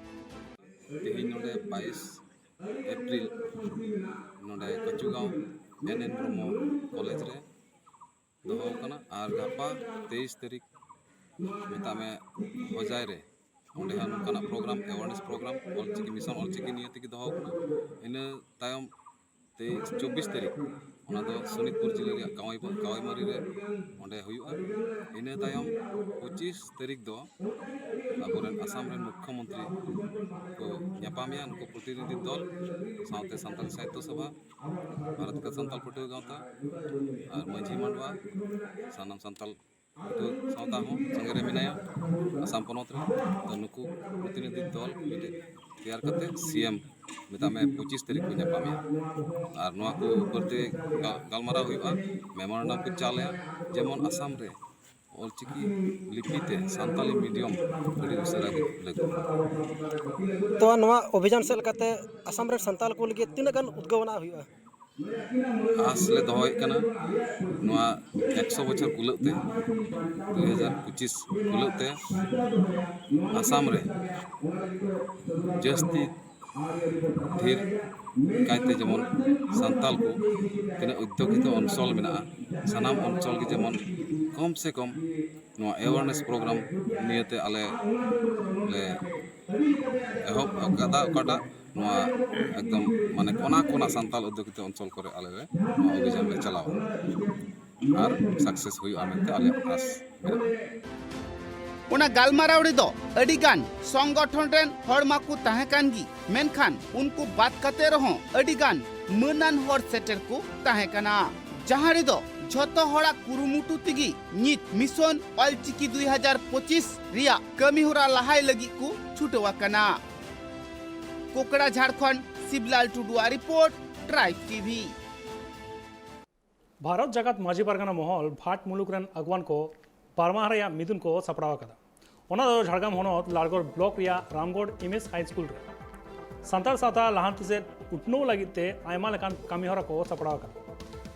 ᱛᱮᱦᱮᱧ ᱱᱚᱰᱮ ᱵᱟᱭᱤᱥ ᱮᱯᱨᱤᱞ ᱱᱚᱰᱮ ᱠᱟᱹᱪᱩᱜᱟᱸᱣ ᱮᱱ ᱮᱱ ᱵᱨᱚᱦᱢᱚ ᱠᱚᱞᱮᱡᱽ ᱨᱮ ᱫᱚᱦᱚ ᱟᱠᱟᱱᱟ᱾ ᱟᱨ ᱜᱟᱯᱟ ᱛᱮᱭᱤᱥ ᱛᱟᱹᱨᱤᱠᱷ ᱢᱮᱛᱟᱜ ᱢᱮ ᱦᱚᱡᱟᱭ ᱨᱮ, ᱚᱸᱰᱮ ᱦᱚᱸ ᱱᱚᱝᱠᱟᱱᱟᱜ programme, awareness programme Ol Chiki mission Ol Chiki ᱱᱤᱭᱮ ᱛᱮᱜᱮ ᱫᱚᱦᱚ ᱟᱠᱟᱱᱟ᱾ ᱤᱱᱟᱹ ᱛᱟᱭᱚᱢ ᱛᱮᱭᱤᱥ ᱪᱚᱵᱵᱤᱥ ᱛᱟᱹᱨᱤᱠᱷ, ᱚᱱᱟ ᱫᱚ ᱥᱳᱱᱤᱛᱯᱩᱨ ᱡᱤᱞᱟᱹ ᱨᱮᱭᱟᱜ ᱠᱟᱣᱟᱭ-, ᱠᱟᱣᱟᱭᱢᱟᱨᱤ ᱨᱮ ᱚᱸᱰᱮ ᱦᱩᱭᱩᱜᱼᱟ᱾ ᱤᱱᱟᱹ ᱛᱟᱭᱚᱢ ᱯᱚᱸᱪᱤᱥ ᱛᱟᱹᱨᱤᱠᱷ ᱫᱚ ᱟᱵᱚᱨᱮᱱ ᱟᱥᱟᱢ ᱨᱮᱱ ᱢᱩᱠᱠᱷᱚ ᱢᱚᱱᱛᱨᱤ ᱠᱚ ᱧᱟᱯᱟᱢᱮᱭᱟ, ᱱᱩᱠᱩ ᱯᱨᱚᱛᱤᱱᱤᱫᱷᱤ ᱫᱚᱞ ᱥᱟᱶᱛᱮ ᱥᱟᱱᱛᱟᱲᱤ ᱥᱟᱦᱤᱛᱛᱚ ᱥᱚᱵᱷᱟ, ᱵᱷᱟᱨᱚᱛ ᱠᱟ ᱥᱟᱱᱛᱟᱲ ᱯᱟᱹᱴᱷᱩᱣᱟᱹ ᱜᱟᱶᱛᱟ ᱟᱨ ᱢᱟᱹᱡᱷᱤ ᱢᱟᱰᱣᱟ, ᱥᱟᱱᱟᱢ ᱥᱟᱱᱛᱟᱲ ᱯᱟᱹᱴᱷᱩᱣᱟᱹ ᱥᱟᱶᱛᱟ ᱦᱚᱸ ᱥᱚᱸᱜᱮ ᱨᱮ ᱢᱮᱱᱟᱭᱟ ᱟᱥᱟᱢ ᱯᱚᱱᱚᱛ ᱨᱮ᱾ ᱛᱚ, ᱱᱩᱠᱩ ᱯᱨᱚᱛᱤᱱᱤᱫᱷᱤ ᱫᱚᱞ ᱢᱤᱫᱴᱮᱡ ᱛᱮᱭᱟᱨ ᱠᱟᱛᱮ ᱥᱤ ᱮᱢ ᱢᱮᱛᱟᱜ ᱢᱮ ᱯᱚᱸᱪᱤᱥ ᱛᱟᱹᱨᱤᱠᱷ ᱠᱚ ᱧᱟᱯᱟᱢᱮᱭᱟ᱾ ᱟᱨ ᱱᱚᱣᱟ ᱠᱚ ᱵᱟᱹᱲᱛᱤ ᱜᱟ-, ᱜᱟᱞᱢᱟᱨᱟᱣ ᱦᱩᱭᱩᱜᱼᱟ, ᱢᱮᱢᱳᱨᱮᱱᱰᱟᱢ ᱠᱚ ᱪᱟᱞᱮᱭᱟ, ᱡᱮᱢᱚᱱ ᱟᱥᱟᱢ ᱨᱮ ᱚᱞᱪᱤᱠᱤ ᱞᱤᱯᱤ ᱛᱮ ᱥᱟᱱᱛᱟᱞᱤ ᱢᱤᱰᱤᱭᱟᱢ ᱟᱹᱰᱤ ᱩᱥᱟᱹᱨᱟ ᱜᱮ ᱞᱟᱹᱜᱩᱜᱼᱟ᱾ ᱛᱚ, ᱱᱚᱣᱟ ᱚᱵᱷᱤᱡᱟᱱ ᱥᱮᱫ ᱞᱮᱠᱟᱛᱮ ᱟᱥᱟᱢ ᱨᱮᱱ ᱥᱟᱱᱛᱟᱲ ᱠᱚ ᱞᱟᱹᱜᱤᱫ ᱛᱤᱱᱟᱹᱜ ᱜᱟᱱ ᱩᱫᱽᱜᱟᱹᱣ ᱟᱱᱟᱜ ᱦᱩᱭᱩᱜᱼᱟ? ᱟᱥ ᱞᱮ ᱫᱚᱦᱚᱭᱮᱫ ᱠᱟᱱᱟ, ᱱᱚᱣᱟ ᱮᱠᱥᱚ ᱵᱚᱪᱷᱚᱨ ᱠᱩᱞᱟᱹᱜ ᱛᱮ, ᱫᱩ ᱦᱟᱡᱟᱨ ᱯᱚᱸᱪᱤᱥ ᱠᱩᱞᱟᱹᱜ ᱛᱮ ᱟᱥᱟᱢ ᱨᱮ ᱡᱟᱹᱥᱛᱤ ᱰᱷᱮᱨ ᱠᱟᱭᱛᱮ ᱡᱮᱢᱚᱱ ᱥᱟᱱᱛᱟᱞ ᱠᱚ ᱛᱤᱱᱟᱹᱜ ᱚᱫᱽᱫᱷᱚᱠᱤᱛᱚ ᱚᱧᱪᱚᱞ ᱢᱮᱱᱟᱜᱼᱟ, ᱥᱟᱱᱟᱢ ᱚᱧᱪᱚᱞ ᱜᱮ ᱡᱮᱢᱚᱱ ᱠᱚᱢ ᱥᱮ ᱠᱚᱢ ᱱᱚᱣᱟ ᱮᱣᱟᱨᱱᱮᱥ ᱯᱨᱳᱜᱨᱟᱢ ᱱᱤᱭᱟᱹᱛᱮ ᱟᱞᱮ ᱞᱮ ᱮᱦᱚᱵ ᱟᱠᱟᱫᱟ, ᱚᱠᱟᱴᱟᱜ ᱱᱚᱣᱟ ᱮᱠᱫᱚᱢ ᱢᱟᱱᱮ ᱠᱚᱱᱟ ᱠᱚᱱᱟ ᱥᱟᱱᱛᱟᱞ ᱚᱫᱽᱫᱷᱚᱠᱤᱛᱚ ᱚᱧᱪᱚᱞ ᱠᱚᱨᱮ ᱟᱞᱮ ᱞᱮ ᱱᱚᱣᱟ ᱚᱵᱷᱤᱡᱟᱱ ᱞᱮ ᱪᱟᱞᱟᱣᱟ ᱟᱨ ᱥᱟᱠᱥᱮᱥ ᱦᱩᱭᱩᱜᱼᱟ ᱢᱮᱱᱛᱮ ᱟᱞᱮᱭᱟᱜ ᱟᱥ ᱢᱮᱱᱟᱜᱼᱟ᱾ ᱚᱱᱟ ᱜᱟᱞᱢᱟᱨᱟᱣ ᱨᱮᱫᱚ ᱟᱹᱰᱤ ᱜᱟᱱ ᱥᱚᱝᱜᱚᱴᱷᱚᱱ ᱨᱮᱱ ᱦᱚᱲ ᱢᱟᱠᱚ ᱛᱟᱦᱮᱸ ᱠᱟᱱ ᱜᱮ, ᱢᱮᱱᱠᱷᱟᱱ ᱩᱱᱠᱩ ᱵᱟᱫ ᱠᱟᱛᱮ ᱨᱮᱦᱚᱸ ᱟᱹᱰᱤ ᱜᱟᱱ ᱢᱟᱹᱱᱟᱱ ᱦᱚᱲ ᱥᱮᱴᱮᱨ ᱠᱚ ᱛᱟᱦᱮᱸ ᱠᱟᱱᱟ, ᱡᱟᱦᱟᱸ ᱨᱮᱫᱚ ᱡᱷᱚᱛᱚ ᱦᱚᱲᱟᱜ ᱠᱩᱨᱩᱢᱩᱴᱩ ᱛᱮᱜᱮ ᱱᱤᱛ ᱢᱤᱥᱚᱱ ᱚᱞᱪᱤᱠᱤ ᱫᱩᱭ ᱦᱟᱡᱟᱨ ᱯᱚᱸᱪᱤᱥ ᱨᱮᱭᱟᱜ ᱠᱟᱹᱢᱤ ᱦᱚᱨᱟ ᱞᱟᱦᱟᱭ ᱞᱟᱹᱜᱤᱫ ᱠᱚ ᱪᱷᱩᱴᱟᱹᱣ ᱟᱠᱟᱱᱟ᱾ ᱠᱳᱠᱲᱟ ᱡᱷᱟᱲᱠᱷᱚᱸᱰ, ᱥᱤᱵᱞᱟᱞ ᱴᱩᱰᱩᱣᱟᱜ report, tribe TV. Bharat Jakat Majhi Pargana Mahal ᱵᱷᱟᱴ ᱢᱩᱞᱩᱠ ᱨᱮᱱ ᱟᱹᱜᱩᱣᱟᱱ ᱠᱚ ᱵᱟᱨ ᱢᱟᱦᱟ ᱨᱮᱭᱟᱜ ᱢᱤᱫᱩᱱ ᱠᱚ ᱥᱟᱯᱲᱟᱣ ᱟᱠᱟᱫᱟ᱾ ᱚᱱᱟ ᱫᱚ ᱡᱷᱟᱲᱜᱨᱟᱢ ᱦᱚᱱᱚᱛ ᱞᱟᱲᱜᱚᱲ ᱵᱞᱚᱠ ᱨᱮᱭᱟᱜ ᱨᱟᱢᱜᱚᱲ ᱮᱢ ᱮᱥ ᱦᱟᱭ ᱥᱠᱩᱞ ᱨᱮ᱾ ᱥᱟᱱᱛᱟᱲ ᱥᱟᱶᱛᱟ ᱞᱟᱦᱟᱱᱛᱤ ᱥᱮᱫ ᱩᱛᱱᱟᱹᱣ ᱞᱟᱹᱜᱤᱫ ᱛᱮ ᱟᱭᱢᱟ ᱞᱮᱠᱟᱱ ᱠᱟᱹᱢᱤ ᱦᱚᱨᱟ ᱠᱚ ᱥᱟᱯᱲᱟᱣ ᱟᱠᱟᱫᱟ᱾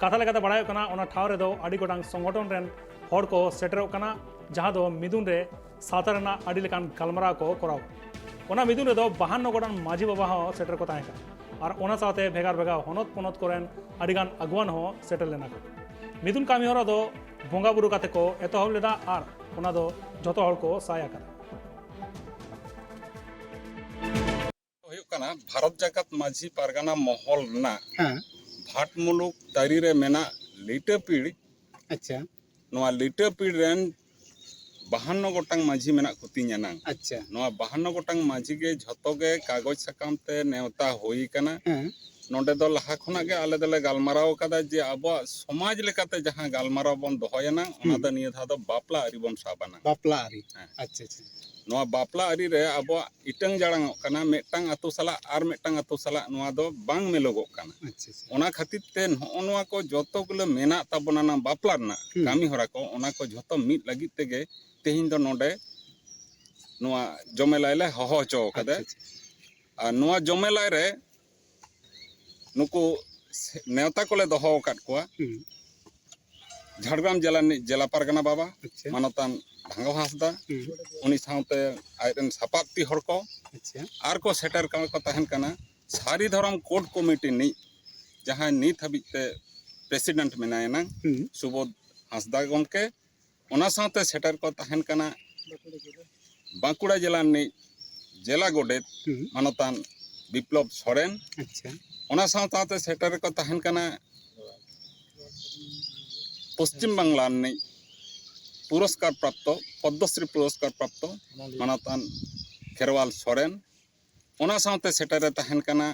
ᱠᱟᱛᱷᱟ ᱞᱮᱠᱟᱛᱮ ᱵᱟᱲᱟᱭᱚᱜ ᱠᱟᱱᱟ, ᱚᱱᱟ ᱴᱷᱟᱶ ᱨᱮᱫᱚ ᱟᱹᱰᱤ ᱜᱚᱴᱟᱝ ᱥᱚᱝᱜᱚᱴᱷᱚᱱ ᱨᱮᱱ ᱦᱚᱲ ᱠᱚ ᱥᱮᱴᱮᱨᱚᱜ ᱠᱟᱱᱟ, ᱡᱟᱦᱟᱸ ᱫᱚ ᱢᱤᱫᱩᱱ ᱨᱮ ᱥᱟᱶᱛᱟ ᱨᱮᱱᱟᱜ ᱟᱹᱰᱤ ᱞᱮᱠᱟᱱ ᱜᱟᱞᱢᱟᱨᱟᱣ ᱠᱚ ᱠᱚᱨᱟᱣ᱾ ᱚᱱᱟ ᱢᱤᱫᱩᱱ ᱨᱮᱫᱚ ᱵᱟᱦᱟᱱᱱᱚ ᱜᱚᱴᱟᱝ ᱢᱟᱹᱡᱷᱤ ᱵᱟᱵᱟ ᱦᱚᱸ ᱥᱮᱴᱮᱨ ᱠᱚ ᱛᱟᱦᱮᱸ ᱠᱟᱱᱟ ᱟᱨ ᱚᱱᱟ ᱥᱟᱶᱛᱮ ᱵᱷᱮᱜᱟᱨ ᱵᱷᱮᱜᱟᱨ ᱦᱚᱱᱚᱛ ᱯᱚᱱᱚᱛ ᱠᱚᱨᱮᱱ ᱟᱹᱰᱤ ᱜᱟᱱ ᱟᱹᱜᱩᱣᱟᱱ ᱦᱚᱸ ᱥᱮᱴᱮᱨ ᱞᱮᱱᱟ ᱠᱚ᱾ ᱢᱤᱫᱩᱱ ᱠᱟᱹᱢᱤ ᱦᱚᱨᱟ ᱫᱚ ᱵᱚᱸᱜᱟ ᱵᱩᱨᱩ ᱠᱟᱛᱮ ᱠᱚ ᱮᱛᱚᱦᱚᱵ ᱞᱮᱫᱟ ᱟᱨ ᱚᱱᱟ ᱫᱚ ᱡᱷᱚᱛᱚ ᱦᱚᱲ ᱠᱚ ᱥᱟᱭ ᱟᱠᱟᱫᱟ᱾ ᱦᱩᱭᱩᱜ ᱠᱟᱱᱟ ᱵᱷᱟᱨᱚᱛ ᱡᱟᱠᱟᱛ ᱢᱟᱹᱡᱷᱤ ᱯᱟᱨᱜᱟᱱᱟ ᱢᱚᱦᱚᱞ ᱨᱮᱱᱟᱜ ᱦᱮᱸ᱾ ᱵᱷᱟᱴ ᱢᱩᱞᱩᱠ ᱛᱟᱹᱨᱤ ᱨᱮ ᱢᱮᱱᱟᱜ ᱞᱤᱴᱟᱹ ᱯᱤᱲ᱾ ᱟᱪᱪᱷᱟ᱾ ᱱᱚᱣᱟ ᱞᱤᱴᱟᱹ ᱯᱤᱲ ᱨᱮᱱ ᱵᱟᱦᱟᱱᱱᱚ ᱜᱚᱴᱟᱝ ᱢᱟᱹᱡᱷᱤ ᱢᱮᱱᱟᱜ ᱠᱚ ᱛᱤᱧᱟ ᱱᱟᱝ᱾ ᱟᱪᱪᱷᱟ᱾ ᱱᱚᱣᱟ ᱵᱟᱦᱟᱱᱱᱚ ᱜᱚᱴᱟᱝ ᱢᱟᱹᱡᱷᱤ ᱜᱮ ᱡᱷᱚᱛᱚ ᱜᱮ ᱠᱟᱜᱚᱡᱽ ᱥᱟᱠᱟᱢ ᱛᱮ ᱱᱮᱣᱛᱟ ᱦᱩᱭ ᱠᱟᱱᱟ᱾ ᱦᱮᱸ᱾ ᱱᱚᱰᱮ ᱫᱚ ᱞᱟᱦᱟ ᱠᱷᱚᱱᱟᱜ ᱜᱮ ᱟᱞᱮ ᱫᱚᱞᱮ ᱜᱟᱞᱢᱟᱨᱟᱣ ᱟᱠᱟᱫᱟ ᱡᱮ ᱟᱵᱚᱣᱟᱜ ᱥᱚᱢᱟᱡᱽ ᱞᱮᱠᱟᱛᱮ ᱡᱟᱦᱟᱸ ᱜᱟᱞᱢᱟᱨᱟᱣ ᱵᱚᱱ ᱫᱚᱦᱚᱭᱟ ᱱᱟᱝ, ᱚᱱᱟ ᱦᱩᱸ᱾ ᱫᱚ ᱱᱤᱭᱟᱹ ᱫᱷᱟᱣ ᱫᱚ ᱵᱟᱯᱞᱟ ᱟᱹᱨᱤ ᱵᱚᱱ ᱥᱟᱵᱟ ᱱᱟᱝ᱾ ᱵᱟᱯᱞᱟ ᱟᱹᱨᱤ᱾ ᱦᱮᱸ᱾ ᱟᱪᱪᱷᱟ, ᱟᱪᱪᱷᱟ᱾ ᱱᱚᱣᱟ ᱵᱟᱯᱞᱟ ᱟᱹᱨᱤ ᱨᱮ ᱟᱵᱚᱣᱟᱜ ᱤᱴᱟᱹᱝ ᱡᱟᱲᱟᱝᱚᱜ ᱠᱟᱱᱟ, ᱢᱤᱫᱴᱟᱝ ᱟᱛᱳ ᱥᱟᱞᱟᱜ ᱟᱨ ᱢᱤᱫᱴᱟᱝ ᱟᱛᱳ ᱥᱟᱞᱟᱜ ᱱᱚᱣᱟ ᱫᱚ ᱵᱟᱝ ᱢᱮᱞᱚᱜᱚᱜ ᱠᱟᱱᱟ᱾ ᱟᱪᱪᱷᱟ, ᱟᱪᱪᱷᱟ᱾ ᱚᱱᱟ ᱠᱷᱟᱹᱛᱤᱨ ᱛᱮ ᱱᱚᱜᱼᱚ ᱱᱚᱣᱟ ᱠᱚ ᱡᱚᱛᱚ ᱜᱩᱞᱟᱹ ᱢᱮᱱᱟᱜ ᱛᱟᱵᱚᱱᱟ ᱱᱟᱝ ᱵᱟᱯᱞᱟ ᱨᱮᱱᱟᱜ ᱦᱩᱸ᱾ ᱠᱟᱹᱢᱤ ᱦᱚᱨᱟ ᱠᱚ, ᱚᱱᱟ ᱠᱚ ᱡᱷᱚᱛᱚ ᱢᱤᱫ ᱞᱟᱹᱜᱤᱫ ᱛᱮᱜᱮ ᱛᱮᱦᱮᱧ ᱫᱚ ᱱᱚᱰᱮ ᱱᱚᱣᱟ ᱡᱚᱢᱮᱞᱟᱭ ᱞᱮ ᱦᱚᱦᱚ ᱦᱚᱪᱚ ᱠᱟᱫᱟ᱾ ᱟᱪᱪᱷᱟ, ᱟᱪᱪᱷᱟ᱾ ᱟᱨ ᱱᱚᱣᱟ ᱡᱚᱢᱮᱞᱟᱭ ᱨᱮ ᱱᱩᱠᱩ ᱥᱮ-, ᱱᱮᱣᱛᱟ ᱠᱚᱞᱮ ᱫᱚᱦᱚ ᱟᱠᱟᱫ ᱠᱚᱣᱟ᱾ ᱦᱩᱸ᱾ ᱡᱷᱟᱲᱜᱨᱟᱢ ᱡᱮᱞᱟ ᱨᱤᱱᱤᱡ ᱡᱮᱞᱟ ᱯᱟᱨᱜᱟᱱᱟ ᱵᱟᱵᱟ, ᱟᱪᱪᱷᱟ᱾ ᱢᱟᱱᱚᱛᱟᱱ ᱵᱷᱟᱸᱜᱚ ᱦᱟᱸᱥᱫᱟ, ᱦᱩᱸ᱾ ᱩᱱᱤ ᱥᱟᱶᱛᱮ ᱟᱡ ᱨᱮᱱ ᱥᱟᱯᱟᱵ ᱛᱤ ᱦᱚᱲ ᱠᱚ, ᱟᱪᱪᱷᱟ᱾ ᱟᱨ ᱠᱚ ᱥᱮᱴᱮᱨ ᱠᱟᱱᱟ ᱠᱚ ᱛᱟᱦᱮᱱ ᱠᱟᱱᱟ ᱥᱟᱹᱨᱤ ᱫᱷᱚᱨᱚᱢ ᱠᱳᱰ ᱠᱚᱢᱤᱴᱤ ᱨᱤᱱᱤᱡ, ᱡᱟᱦᱟᱸᱭ ᱱᱤᱛ ᱦᱟᱹᱵᱤᱡ ᱛᱮ ᱯᱨᱮᱥᱤᱰᱮᱱᱴ ᱢᱮᱱᱟᱭᱟ ᱱᱟᱝ, ᱦᱩᱸ᱾ ᱥᱩᱵᱳᱫᱷ ᱦᱟᱸᱥᱫᱟ ᱜᱚᱢᱠᱮ᱾ ᱚᱱᱟ ᱥᱟᱶᱛᱮ ᱥᱮᱴᱮᱨ ᱠᱚ ᱛᱟᱦᱮᱱ ᱠᱟᱱᱟ ᱵᱟᱸᱠᱩᱲᱟ ᱡᱮᱞᱟ ᱨᱤᱱᱤᱡ ᱡᱮᱞᱟ ᱜᱚᱰᱮᱛ ᱦᱩᱸ᱾ ᱢᱟᱱᱚᱛᱟᱱ ᱵᱤᱯᱞᱚᱵ ᱥᱚᱨᱮᱱ᱾ ᱟᱪᱪᱷᱟ᱾ ᱚᱱᱟ ᱥᱟᱶ ᱥᱟᱶᱛᱮ ᱥᱮᱴᱮᱨ ᱠᱚ ᱛᱟᱦᱮᱱ ᱠᱟᱱᱟ ᱯᱚᱥᱪᱤᱢ ᱵᱟᱝᱞᱟ ᱨᱤᱱᱤᱡ ᱯᱩᱨᱚᱥᱠᱟᱨ ᱯᱨᱟᱯᱛᱚ, ᱯᱚᱫᱽᱢᱚᱥᱨᱤ ᱯᱩᱨᱚᱥᱠᱟᱨ ᱯᱨᱟᱯᱛᱚ ᱢᱟᱱᱚᱛᱟᱱ ᱠᱷᱮᱨᱣᱟᱞ ᱥᱚᱨᱮᱱ, ᱚᱱᱟ ᱥᱟᱶᱛᱮ ᱥᱮᱴᱮᱨᱮ ᱛᱟᱦᱮᱱ ᱠᱟᱱᱟ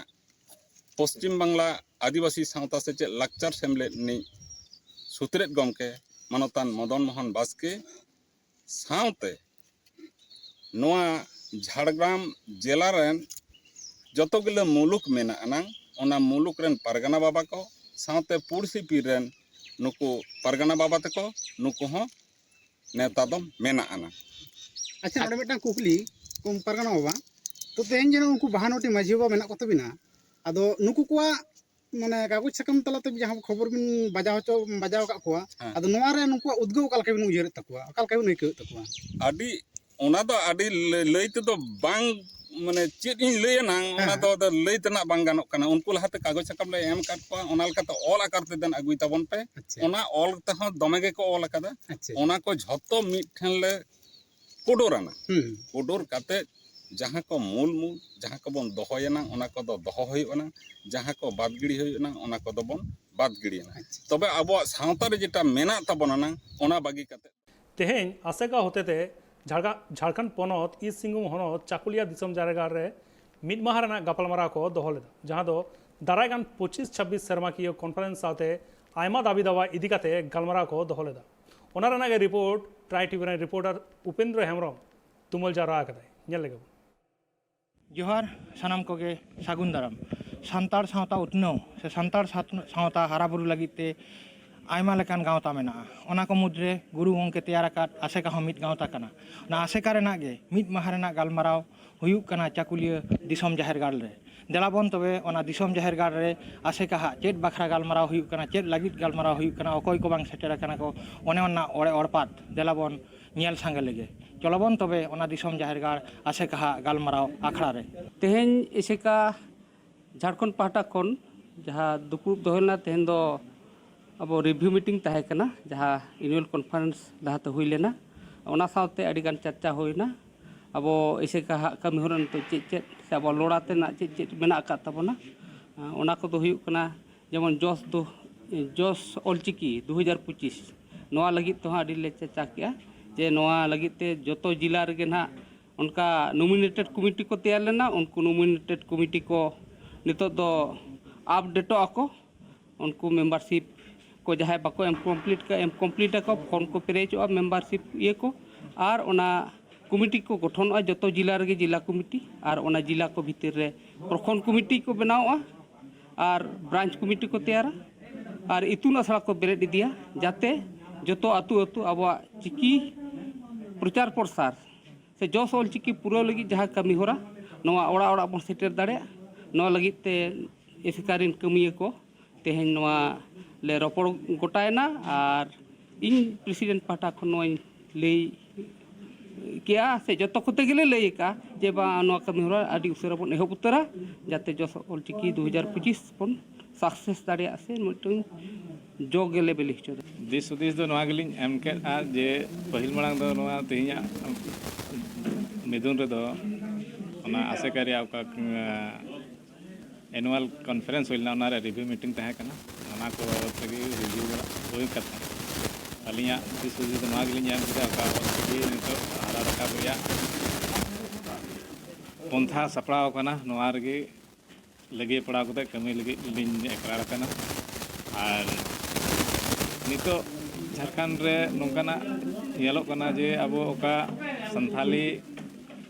ᱯᱚᱥᱪᱤᱢ ᱵᱟᱝᱞᱟ ᱟᱹᱫᱤᱵᱟᱹᱥᱤ ᱥᱟᱶᱛᱟ ᱥᱮᱪᱮᱫ ᱞᱟᱠᱪᱟᱨ ᱥᱮᱢᱞᱮᱫ ᱨᱤᱱᱤᱡ ᱥᱩᱛᱨᱮᱫ ᱜᱚᱢᱠᱮ ᱢᱟᱱᱚᱛᱟᱱ ᱢᱚᱫᱚᱱ ᱢᱳᱦᱚᱱ ᱵᱟᱥᱠᱮ ᱥᱟᱶᱛᱮ ᱱᱚᱣᱟ ᱡᱷᱟᱲᱜᱨᱟᱢ ᱡᱮᱞᱟ ᱨᱮᱱ ᱡᱚᱛᱚ ᱜᱤᱞᱟᱹ ᱢᱩᱞᱩᱠ ᱢᱮᱱᱟᱜ ᱟᱱᱟᱝ, ᱚᱱᱟ ᱢᱩᱞᱩᱠ ᱨᱮᱱ ᱯᱟᱨᱜᱟᱱᱟ ᱵᱟᱵᱟ ᱠᱚ ᱥᱟᱶᱛᱮ ᱯᱩᱲᱥᱤ ᱯᱤᱲ ᱨᱮᱱ ᱱᱩᱠᱩ ᱯᱟᱨᱜᱟᱱᱟ ᱵᱟᱵᱟ ᱛᱟᱠᱚ, ᱱᱩᱠᱩ ᱦᱚᱸ ᱱᱮᱣᱛᱟ ᱫᱚ ᱢᱮᱱᱟᱜ ᱟᱱᱟᱝ᱾ ᱟᱪᱪᱷᱟ, ᱱᱚᱰᱮ ᱢᱤᱫᱴᱟᱝ ᱠᱩᱠᱞᱤ, ᱠᱚᱢ ᱯᱟᱨᱜᱟᱱᱟ ᱵᱟᱵᱟ, ᱛᱚ ᱛᱮᱦᱮᱧ ᱡᱮ ᱱᱩᱠᱩ ᱵᱟᱦᱟᱱᱚᱴᱤ ᱢᱟᱹᱡᱷᱤ ᱵᱟᱵᱟ ᱢᱮᱱᱟᱜ ᱠᱚ ᱛᱟᱵᱤᱱᱟ, ᱟᱫᱚ ᱱᱩᱠᱩ ᱠᱚᱣᱟᱜ ᱢᱟᱱᱮ ᱠᱟᱜᱚᱡᱽ ᱥᱟᱠᱟᱢ ᱛᱟᱞᱟᱛᱮ ᱡᱟᱦᱟᱸ ᱠᱷᱚᱵᱚᱨ ᱵᱤᱱ ᱵᱟᱡᱟᱣ ᱦᱚᱪᱚ, ᱵᱟᱡᱟᱣ ᱟᱠᱟᱫ ᱠᱚᱣᱟ, ᱦᱮᱸ᱾ ᱟᱫᱚ ᱱᱚᱣᱟ ᱨᱮ ᱱᱩᱠᱩᱣᱟᱜ ᱩᱫᱽᱜᱟᱹᱣ ᱚᱠᱟ ᱞᱮᱠᱟ ᱵᱤᱱ ᱩᱭᱦᱟᱹᱨᱮᱫ ᱛᱟᱠᱚᱣᱟ, ᱚᱠᱟ ᱞᱮᱠᱟ ᱵᱤᱱ ᱟᱹᱭᱠᱟᱹᱣᱮᱫ ᱛᱟᱠᱚᱣᱟ? ᱟᱹᱰᱤ, ᱚᱱᱟ ᱫᱚ ᱟᱹᱰᱤ ᱞᱟᱹᱭ, ᱞᱟᱹᱭ ᱛᱮᱫᱚ ᱵᱟᱝ, ᱢᱟᱱᱮ ᱪᱮᱫ ᱤᱧ ᱞᱟᱹᱭᱟ ᱱᱟᱝ, ᱚᱱᱟ ᱦᱮᱸ᱾ ᱫᱚ ᱟᱫᱚ ᱞᱟᱹᱭ ᱛᱮᱱᱟᱜ ᱵᱟᱝ ᱜᱟᱱᱚᱜ ᱠᱟᱱᱟ᱾ ᱩᱱᱠᱩ ᱞᱟᱦᱟᱛᱮ ᱠᱟᱜᱚᱡᱽ ᱥᱟᱠᱟᱢ ᱞᱮ ᱮᱢ ᱟᱠᱟᱫ ᱠᱚᱣᱟ, ᱚᱱᱟ ᱞᱮᱠᱟᱛᱮ ᱚᱞ ᱟᱠᱟᱨ ᱛᱮ ᱫᱮᱱ ᱟᱹᱜᱩᱭ ᱛᱟᱵᱚᱱ ᱯᱮ᱾ ᱟᱪᱪᱷᱟ᱾ ᱚᱱᱟ ᱚᱞ ᱛᱮᱦᱚᱸ ᱫᱚᱢᱮ ᱜᱮᱠᱚ ᱚᱞ ᱟᱠᱟᱫᱟ᱾ ᱟᱪᱪᱷᱟ᱾ ᱚᱱᱟ ᱠᱚ ᱡᱷᱚᱛᱚ ᱢᱤᱫ ᱴᱷᱮᱱ ᱞᱮ ᱠᱩᱰᱩᱨ ᱟᱱᱟ᱾ ᱦᱩᱸ᱾ ᱠᱩᱰᱩᱨ ᱠᱟᱛᱮ ᱡᱟᱦᱟᱸ ᱠᱚ ᱢᱩᱞ ᱢᱩᱞ, ᱡᱟᱦᱟᱸ ᱠᱚᱵᱚᱱ ᱫᱚᱦᱚᱭᱟᱱᱟ, ᱚᱱᱟ ᱠᱚᱫᱚ ᱫᱚᱦᱚ ᱦᱩᱭᱩᱜ ᱟᱱᱟ, ᱡᱟᱦᱟᱸ ᱠᱚ ᱵᱟᱫ ᱜᱤᱰᱤ ᱦᱩᱭᱩᱜ ᱟᱱᱟ, ᱚᱱᱟ ᱠᱚᱫᱚ ᱵᱚᱱ ᱵᱟᱫ ᱜᱤᱰᱤᱭᱟᱱᱟ᱾ ᱟᱪᱪᱷᱟ᱾ ᱛᱚᱵᱮ ᱟᱵᱚᱣᱟᱜ ᱥᱟᱶᱛᱟ ᱨᱮ ᱡᱮᱴᱟ ᱢᱮᱱᱟᱜ ᱛᱟᱵᱚᱱᱟ ᱱᱟᱝ, ᱚᱱᱟ ᱵᱟᱹᱜᱤ ᱠᱟᱛᱮ᱾ ᱛᱮᱦᱮᱧ ᱟᱥᱮᱠᱟ ᱦᱚᱛᱮᱛᱮ ᱡᱷᱟᱲᱜᱟ-, ᱡᱷᱟᱲᱠᱷᱚᱸᱰ ᱯᱚᱱᱚᱛ ᱤᱥᱴ ᱥᱤᱝᱵᱷᱩᱢ ᱦᱚᱱᱚᱛ ᱪᱟᱠᱩᱞᱤᱭᱟ ᱫᱤᱥᱚᱢ ᱡᱟᱭᱜᱟ ᱨᱮ ᱢᱤᱫ ᱢᱟᱦᱟ ᱨᱮᱱᱟᱜ ᱜᱟᱯᱟᱞᱢᱟᱨᱟᱣ ᱠᱚ ᱫᱚᱦᱚ ᱞᱮᱫᱟ, ᱡᱟᱦᱟᱸ ᱫᱚ ᱫᱟᱨᱟᱭ ᱠᱟᱱ ᱯᱚᱸᱪᱤᱥ ᱪᱷᱟᱵᱵᱤᱥ ᱥᱮᱨᱢᱟᱠᱤᱭᱟᱹ ᱠᱚᱱᱯᱷᱟᱨᱮᱱᱥ ᱥᱟᱶᱛᱮ ᱟᱭᱢᱟ ᱫᱟᱹᱵᱤ ᱫᱟᱣᱟ ᱤᱫᱤ ᱠᱟᱛᱮ ᱜᱟᱞᱢᱟᱨᱟᱣ ᱠᱚ ᱫᱚᱦᱚ ᱞᱮᱫᱟ᱾ ᱚᱱᱟ ᱨᱮᱱᱟᱜ ᱜᱮ ᱨᱤᱯᱳᱨᱴ ᱴᱨᱟᱭ ᱴᱤᱵᱷᱤ ᱨᱮᱱ ᱨᱤᱯᱳᱨᱴᱟᱨ ᱩᱯᱮᱱᱫᱨᱚ ᱦᱮᱢᱵᱨᱚᱢ ᱛᱩᱢᱟᱹᱞ ᱡᱟᱣᱨᱟ ᱟᱠᱟᱫᱟᱭ, ᱧᱮᱞ ᱞᱮᱜᱮ ᱵᱚᱱ᱾ ᱡᱚᱦᱟᱨ ᱥᱟᱱᱟᱢ ᱠᱚᱜᱮ ᱥᱟᱹᱜᱩᱱ ᱫᱟᱨᱟᱢ᱾ ᱥᱟᱱᱛᱟᱲ ᱥᱟᱶᱛᱟ ᱩᱛᱱᱟᱹᱣ ᱥᱮ ᱥᱟᱱᱛᱟᱲ ᱥᱟᱛ-, ᱥᱟᱶᱛᱟ ᱦᱟᱨᱟ ᱵᱩᱨᱩ ᱞᱟᱹᱜᱤᱫ ᱛᱮ ᱟᱭᱢᱟ ᱞᱮᱠᱟᱱ ᱜᱟᱶᱛᱟ ᱢᱮᱱᱟᱜᱼᱟ᱾ ᱚᱱᱟ ᱠᱚ ᱢᱩᱫᱽᱨᱮ ᱜᱩᱨᱩ ᱜᱚᱢᱠᱮ ᱛᱮᱭᱟᱨ ᱟᱠᱟᱫ ᱟᱥᱮᱠᱟ ᱦᱚᱸ ᱢᱤᱫ ᱜᱟᱶᱛᱟ ᱠᱟᱱᱟ᱾ ᱚᱱᱟ ᱟᱥᱮᱠᱟ ᱨᱮᱱᱟᱜ ᱜᱮ ᱢᱤᱫ ᱢᱟᱦᱟ ᱨᱮᱱᱟᱜ ᱜᱟᱞᱢᱟᱨᱟᱣ ᱦᱩᱭᱩᱜ ᱠᱟᱱᱟ ᱪᱟᱠᱩᱞᱤᱭᱟᱹ ᱫᱤᱥᱚᱢ ᱡᱟᱦᱮᱨ ᱜᱟᱲ ᱨᱮ᱾ ᱫᱮᱞᱟ ᱵᱚᱱ ᱛᱚᱵᱮ ᱚᱱᱟ ᱫᱤᱥᱚᱢ ᱡᱟᱦᱮᱨ ᱜᱟᱲ ᱨᱮ ᱟᱥᱮᱠᱟ ᱦᱟᱜ ᱪᱮᱫ ᱵᱟᱠᱷᱨᱟ ᱜᱟᱞᱢᱟᱨᱟᱣ ᱦᱩᱭᱩᱜ ᱠᱟᱱᱟ, ᱪᱮᱫ ᱞᱟᱹᱜᱤᱫ ᱜᱟᱞᱢᱟᱨᱟᱣ ᱦᱩᱭᱩᱜ ᱠᱟᱱᱟ, ᱚᱠᱚᱭ ᱠᱚ ᱵᱟᱝ ᱥᱮᱴᱮᱨ ᱟᱠᱟᱱᱟ ᱠᱚ, ᱚᱱᱮ ᱚᱱᱟ ᱚᱲᱮ ᱚᱲᱯᱟᱛ ᱫᱮᱞᱟ ᱵᱚᱱ ᱧᱮᱞ ᱥᱟᱸᱜᱮ ᱞᱮᱜᱮ᱾ ᱪᱚᱞᱚ ᱵᱚᱱ ᱛᱚᱵᱮ ᱚᱱᱟ ᱫᱤᱥᱚᱢ ᱡᱟᱦᱮᱨ ᱜᱟᱲ ᱟᱥᱮᱠᱟ ᱦᱟᱜ ᱜᱟᱞᱢᱟᱨᱟᱣ ᱟᱠᱷᱲᱟ ᱨᱮ᱾ ᱛᱮᱦᱮᱧ ᱮᱥᱮᱠᱟ ᱡᱷᱟᱲᱠᱷᱚᱸᱰ ᱯᱟᱦᱴᱟ ᱠᱷᱚᱱ ᱡᱟᱦᱟᱸ ᱫᱩᱯᱲᱩᱵ ᱫᱚᱦᱚᱭᱮᱱᱟ, ᱛᱮᱦᱮᱧ ᱫᱚ ᱟᱵᱚ ᱨᱤᱵᱷᱤᱭᱩ ᱢᱤᱴᱤᱝ ᱛᱟᱦᱮᱸ ᱠᱟᱱᱟ, ᱡᱟᱦᱟᱸ ᱮᱱᱩᱭᱟᱞ ᱠᱚᱱᱯᱷᱟᱨᱮᱱᱥ ᱞᱟᱦᱟᱛᱮ ᱦᱩᱭ ᱞᱮᱱᱟ᱾ ᱚᱱᱟ ᱥᱟᱶᱛᱮ ᱟᱹᱰᱤᱜᱟᱱ ᱪᱟᱨᱪᱟ ᱦᱩᱭᱱᱟ᱾ ᱟᱵᱚ ᱮᱥᱮᱠᱟ ᱦᱟᱜ ᱠᱟᱹᱢᱤ ᱦᱚᱨᱟ ᱱᱤᱛᱚᱜ ᱪᱮᱫ ᱪᱮᱫ ᱥᱮ ᱟᱵᱚ ᱞᱚᱲᱟ ᱛᱮᱱᱟᱜ ᱪᱮᱫ ᱪᱮᱫ ᱢᱮᱱᱟᱜ ᱟᱠᱟᱫ ᱛᱟᱵᱚᱱᱟ, ᱚᱱᱟ ᱠᱚᱫᱚ ᱦᱩᱭᱩᱜ ᱠᱟᱱᱟ ᱡᱮᱢᱚᱱ ᱡᱚᱥ ᱫᱚ, ᱡᱚᱥ ᱚᱞᱪᱤᱠᱤ ᱫᱩ ᱦᱟᱡᱟᱨ ᱯᱚᱸᱪᱤᱥ, ᱱᱚᱣᱟ ᱞᱟᱹᱜᱤᱫ ᱛᱮᱦᱚᱸ ᱟᱹᱰᱤ ᱞᱮ ᱪᱮᱥᱴᱟ ᱠᱮᱜᱼᱟ ᱡᱮ ᱱᱚᱣᱟ ᱞᱟᱹᱜᱤᱫ ᱛᱮ ᱡᱚᱛᱚ ᱡᱤᱞᱟ ᱨᱮᱜᱮ ᱱᱟᱦᱟᱜ ᱚᱱᱠᱟ ᱱᱚᱢᱤᱱᱮᱴᱮᱰ ᱠᱚᱢᱤᱴᱤ ᱠᱚ ᱛᱮᱭᱟᱨ ᱞᱮᱱᱟ᱾ ᱩᱱᱠᱩ ᱱᱚᱢᱤᱱᱮᱴᱮᱰ ᱠᱚᱢᱤᱴᱤ ᱠᱚ ᱱᱤᱛᱚᱜ ᱫᱚ ᱟᱯᱰᱮᱴᱚᱜ ᱟᱠᱚ᱾ ᱩᱱᱠᱩ ᱢᱮᱢᱵᱟᱨᱥᱤᱯ ᱠᱚ ᱡᱟᱦᱟᱸᱭ ᱵᱟᱠᱚ ᱮᱢ ᱠᱚᱢᱯᱞᱤᱴ ᱠᱟᱜᱼᱟ, ᱮᱢ ᱠᱚᱢᱯᱞᱤᱴ ᱟᱠᱚ, ᱯᱷᱚᱨᱢ ᱠᱚ ᱯᱮᱨᱮᱡᱚᱜᱼᱟ ᱢᱮᱢᱵᱟᱨᱥᱤᱯ ᱤᱭᱟᱹ ᱠᱚ, ᱟᱨ ᱚᱱᱟ ᱠᱚᱢᱤᱴᱤ ᱠᱚ ᱜᱚᱴᱷᱚᱱᱚᱜᱼᱟ ᱡᱚᱛᱚ ᱡᱤᱞᱟ ᱨᱮᱜᱮ ᱡᱤᱞᱟ ᱠᱚᱢᱤᱴᱤ, ᱟᱨ ᱚᱱᱟ ᱡᱤᱞᱟ ᱠᱚ ᱵᱷᱤᱛᱤᱨ ᱨᱮ ᱯᱨᱚᱠᱷᱚᱸᱰ ᱠᱚᱢᱤᱴᱤ ᱠᱚ ᱵᱮᱱᱟᱣᱚᱜᱼᱟ ᱟᱨ ᱵᱨᱟᱧᱪ ᱠᱚᱢᱤᱴᱤ ᱠᱚ ᱛᱮᱭᱟᱨᱟ ᱟᱨ ᱤᱛᱩᱱ ᱟᱥᱲᱟ ᱠᱚ ᱵᱮᱨᱮᱫ ᱤᱫᱤᱭᱟ, ᱡᱟᱛᱮ ᱡᱚᱛᱚ ᱟᱹᱛᱩ ᱟᱹᱛᱩ ᱟᱵᱚᱣᱟᱜ ᱪᱤᱠᱤ ᱯᱨᱚᱪᱟᱨ ᱯᱨᱚᱥᱟᱨ ᱥᱮ ᱡᱚᱥ ᱚᱞᱪᱤᱠᱤ ᱯᱩᱨᱟᱹᱣ ᱞᱟᱹᱜᱤᱫ ᱡᱟᱦᱟᱸ ᱠᱟᱹᱢᱤ ᱦᱚᱨᱟ, ᱱᱚᱣᱟ ᱚᱲᱟᱜ ᱚᱲᱟᱜ ᱵᱚᱱ ᱥᱮᱴᱮᱨ ᱫᱟᱲᱮᱭᱟᱜ, ᱱᱚᱣᱟ ᱞᱟᱹᱜᱤᱫ ᱛᱮ ᱮᱥᱮᱠᱟ ᱨᱮᱱ ᱠᱟᱹᱢᱤᱭᱟᱹ ᱠᱚ ᱛᱮᱦᱮᱧ ᱱᱚᱣᱟ ᱞᱮ ᱨᱚᱯᱚᱲ ᱜᱚᱴᱟᱭᱮᱱᱟ᱾ ᱟᱨ ᱤᱧ ᱯᱨᱮᱥᱤᱰᱮᱱᱴ ᱯᱟᱦᱴᱟ ᱠᱷᱚᱱ ᱱᱚᱣᱟᱧ ᱞᱟᱹᱭ ᱠᱮᱜᱼᱟ, ᱥᱮ ᱡᱚᱛᱚ ᱠᱚᱛᱮ ᱜᱮᱞᱮ ᱞᱟᱹᱭ ᱟᱠᱟᱫᱼᱟ ᱡᱮ ᱵᱟᱝ, ᱱᱚᱣᱟ ᱠᱟᱹᱢᱤ ᱦᱚᱨᱟ ᱟᱹᱰᱤ ᱩᱥᱟᱹᱨᱟ ᱵᱚᱱ ᱮᱦᱚᱵ ᱩᱛᱟᱹᱨᱟ, ᱡᱟᱛᱮ ᱡᱚᱥ ᱚᱞᱪᱤᱠᱤ ᱫᱩ ᱦᱟᱡᱟᱨ ᱯᱚᱸᱪᱤᱥ ᱵᱚᱱ ᱥᱟᱠᱥᱮᱥ ᱫᱟᱲᱮᱭᱟᱜ ᱥᱮ ᱢᱤᱫᱴᱟᱝ ᱡᱚ ᱜᱮᱞᱮ ᱵᱤᱞᱤ ᱦᱚᱪᱚ ᱫᱟᱲᱮᱭᱟᱜ᱾ ᱫᱤᱥ ᱦᱩᱫᱤᱥ ᱫᱚ ᱱᱚᱣᱟ ᱜᱮᱞᱤᱧ ᱮᱢ ᱠᱮᱫᱼᱟ ᱡᱮ ᱯᱟᱹᱦᱤᱞ ᱢᱟᱲᱟᱝ ᱫᱚ ᱱᱚᱣᱟ ᱛᱮᱦᱮᱧᱟᱜ ᱢᱤᱫᱩᱱ ᱨᱮᱫᱚ ᱚᱱᱟ ᱟᱥᱮᱠᱟ ᱨᱮᱭᱟᱜ ᱚᱠᱟ ᱮᱱᱩᱣᱟᱞ ᱠᱚᱱᱯᱷᱟᱨᱮᱱᱥ ᱦᱩᱭ ᱞᱮᱱᱟ, ᱚᱱᱟᱨᱮ ᱨᱤᱵᱷᱤᱭᱩ ᱢᱤᱴᱤᱝ ᱛᱟᱦᱮᱸ ᱠᱟᱱᱟ᱾ ᱚᱱᱟ ᱠᱚ ᱵᱟᱵᱚᱫ ᱛᱮᱜᱮ ᱨᱤᱵᱷᱤᱭᱩ ᱵᱟᱲᱟ ᱦᱩᱭ ᱠᱟᱛᱮ ᱟᱹᱞᱤᱧᱟᱜ ᱫᱤᱥ ᱦᱩᱫᱤᱥ ᱫᱚ ᱱᱚᱣᱟ ᱜᱮᱞᱤᱧ ᱮᱢ ᱠᱮᱫᱟ, ᱚᱠᱟ ᱚᱞ ᱪᱤᱠᱤ ᱱᱤᱛᱚᱜ ᱦᱟᱨᱟ ᱨᱟᱠᱟᱵ ᱨᱮᱭᱟᱜ ᱯᱚᱱᱛᱷᱟ ᱥᱟᱯᱲᱟᱣ ᱟᱠᱟᱱᱟ, ᱱᱚᱣᱟ ᱨᱮᱜᱮ ᱞᱟᱹᱜᱤᱭᱟᱹ ᱯᱟᱲᱟᱣ ᱠᱟᱛᱮ ᱠᱟᱹᱢᱤ ᱞᱟᱹᱜᱤᱫ ᱞᱤᱧ ᱮᱠᱨᱟᱨ ᱟᱠᱟᱱᱟ᱾ ᱟᱨ ᱱᱤᱛᱚᱜ ᱡᱷᱟᱲᱠᱷᱚᱸᱰ ᱨᱮ ᱱᱚᱝᱠᱟᱱᱟᱜ ᱧᱮᱞᱚᱜ ᱠᱟᱱᱟ ᱡᱮ ᱟᱵᱚ ᱚᱠᱟ ᱥᱟᱱᱛᱷᱟᱞᱤ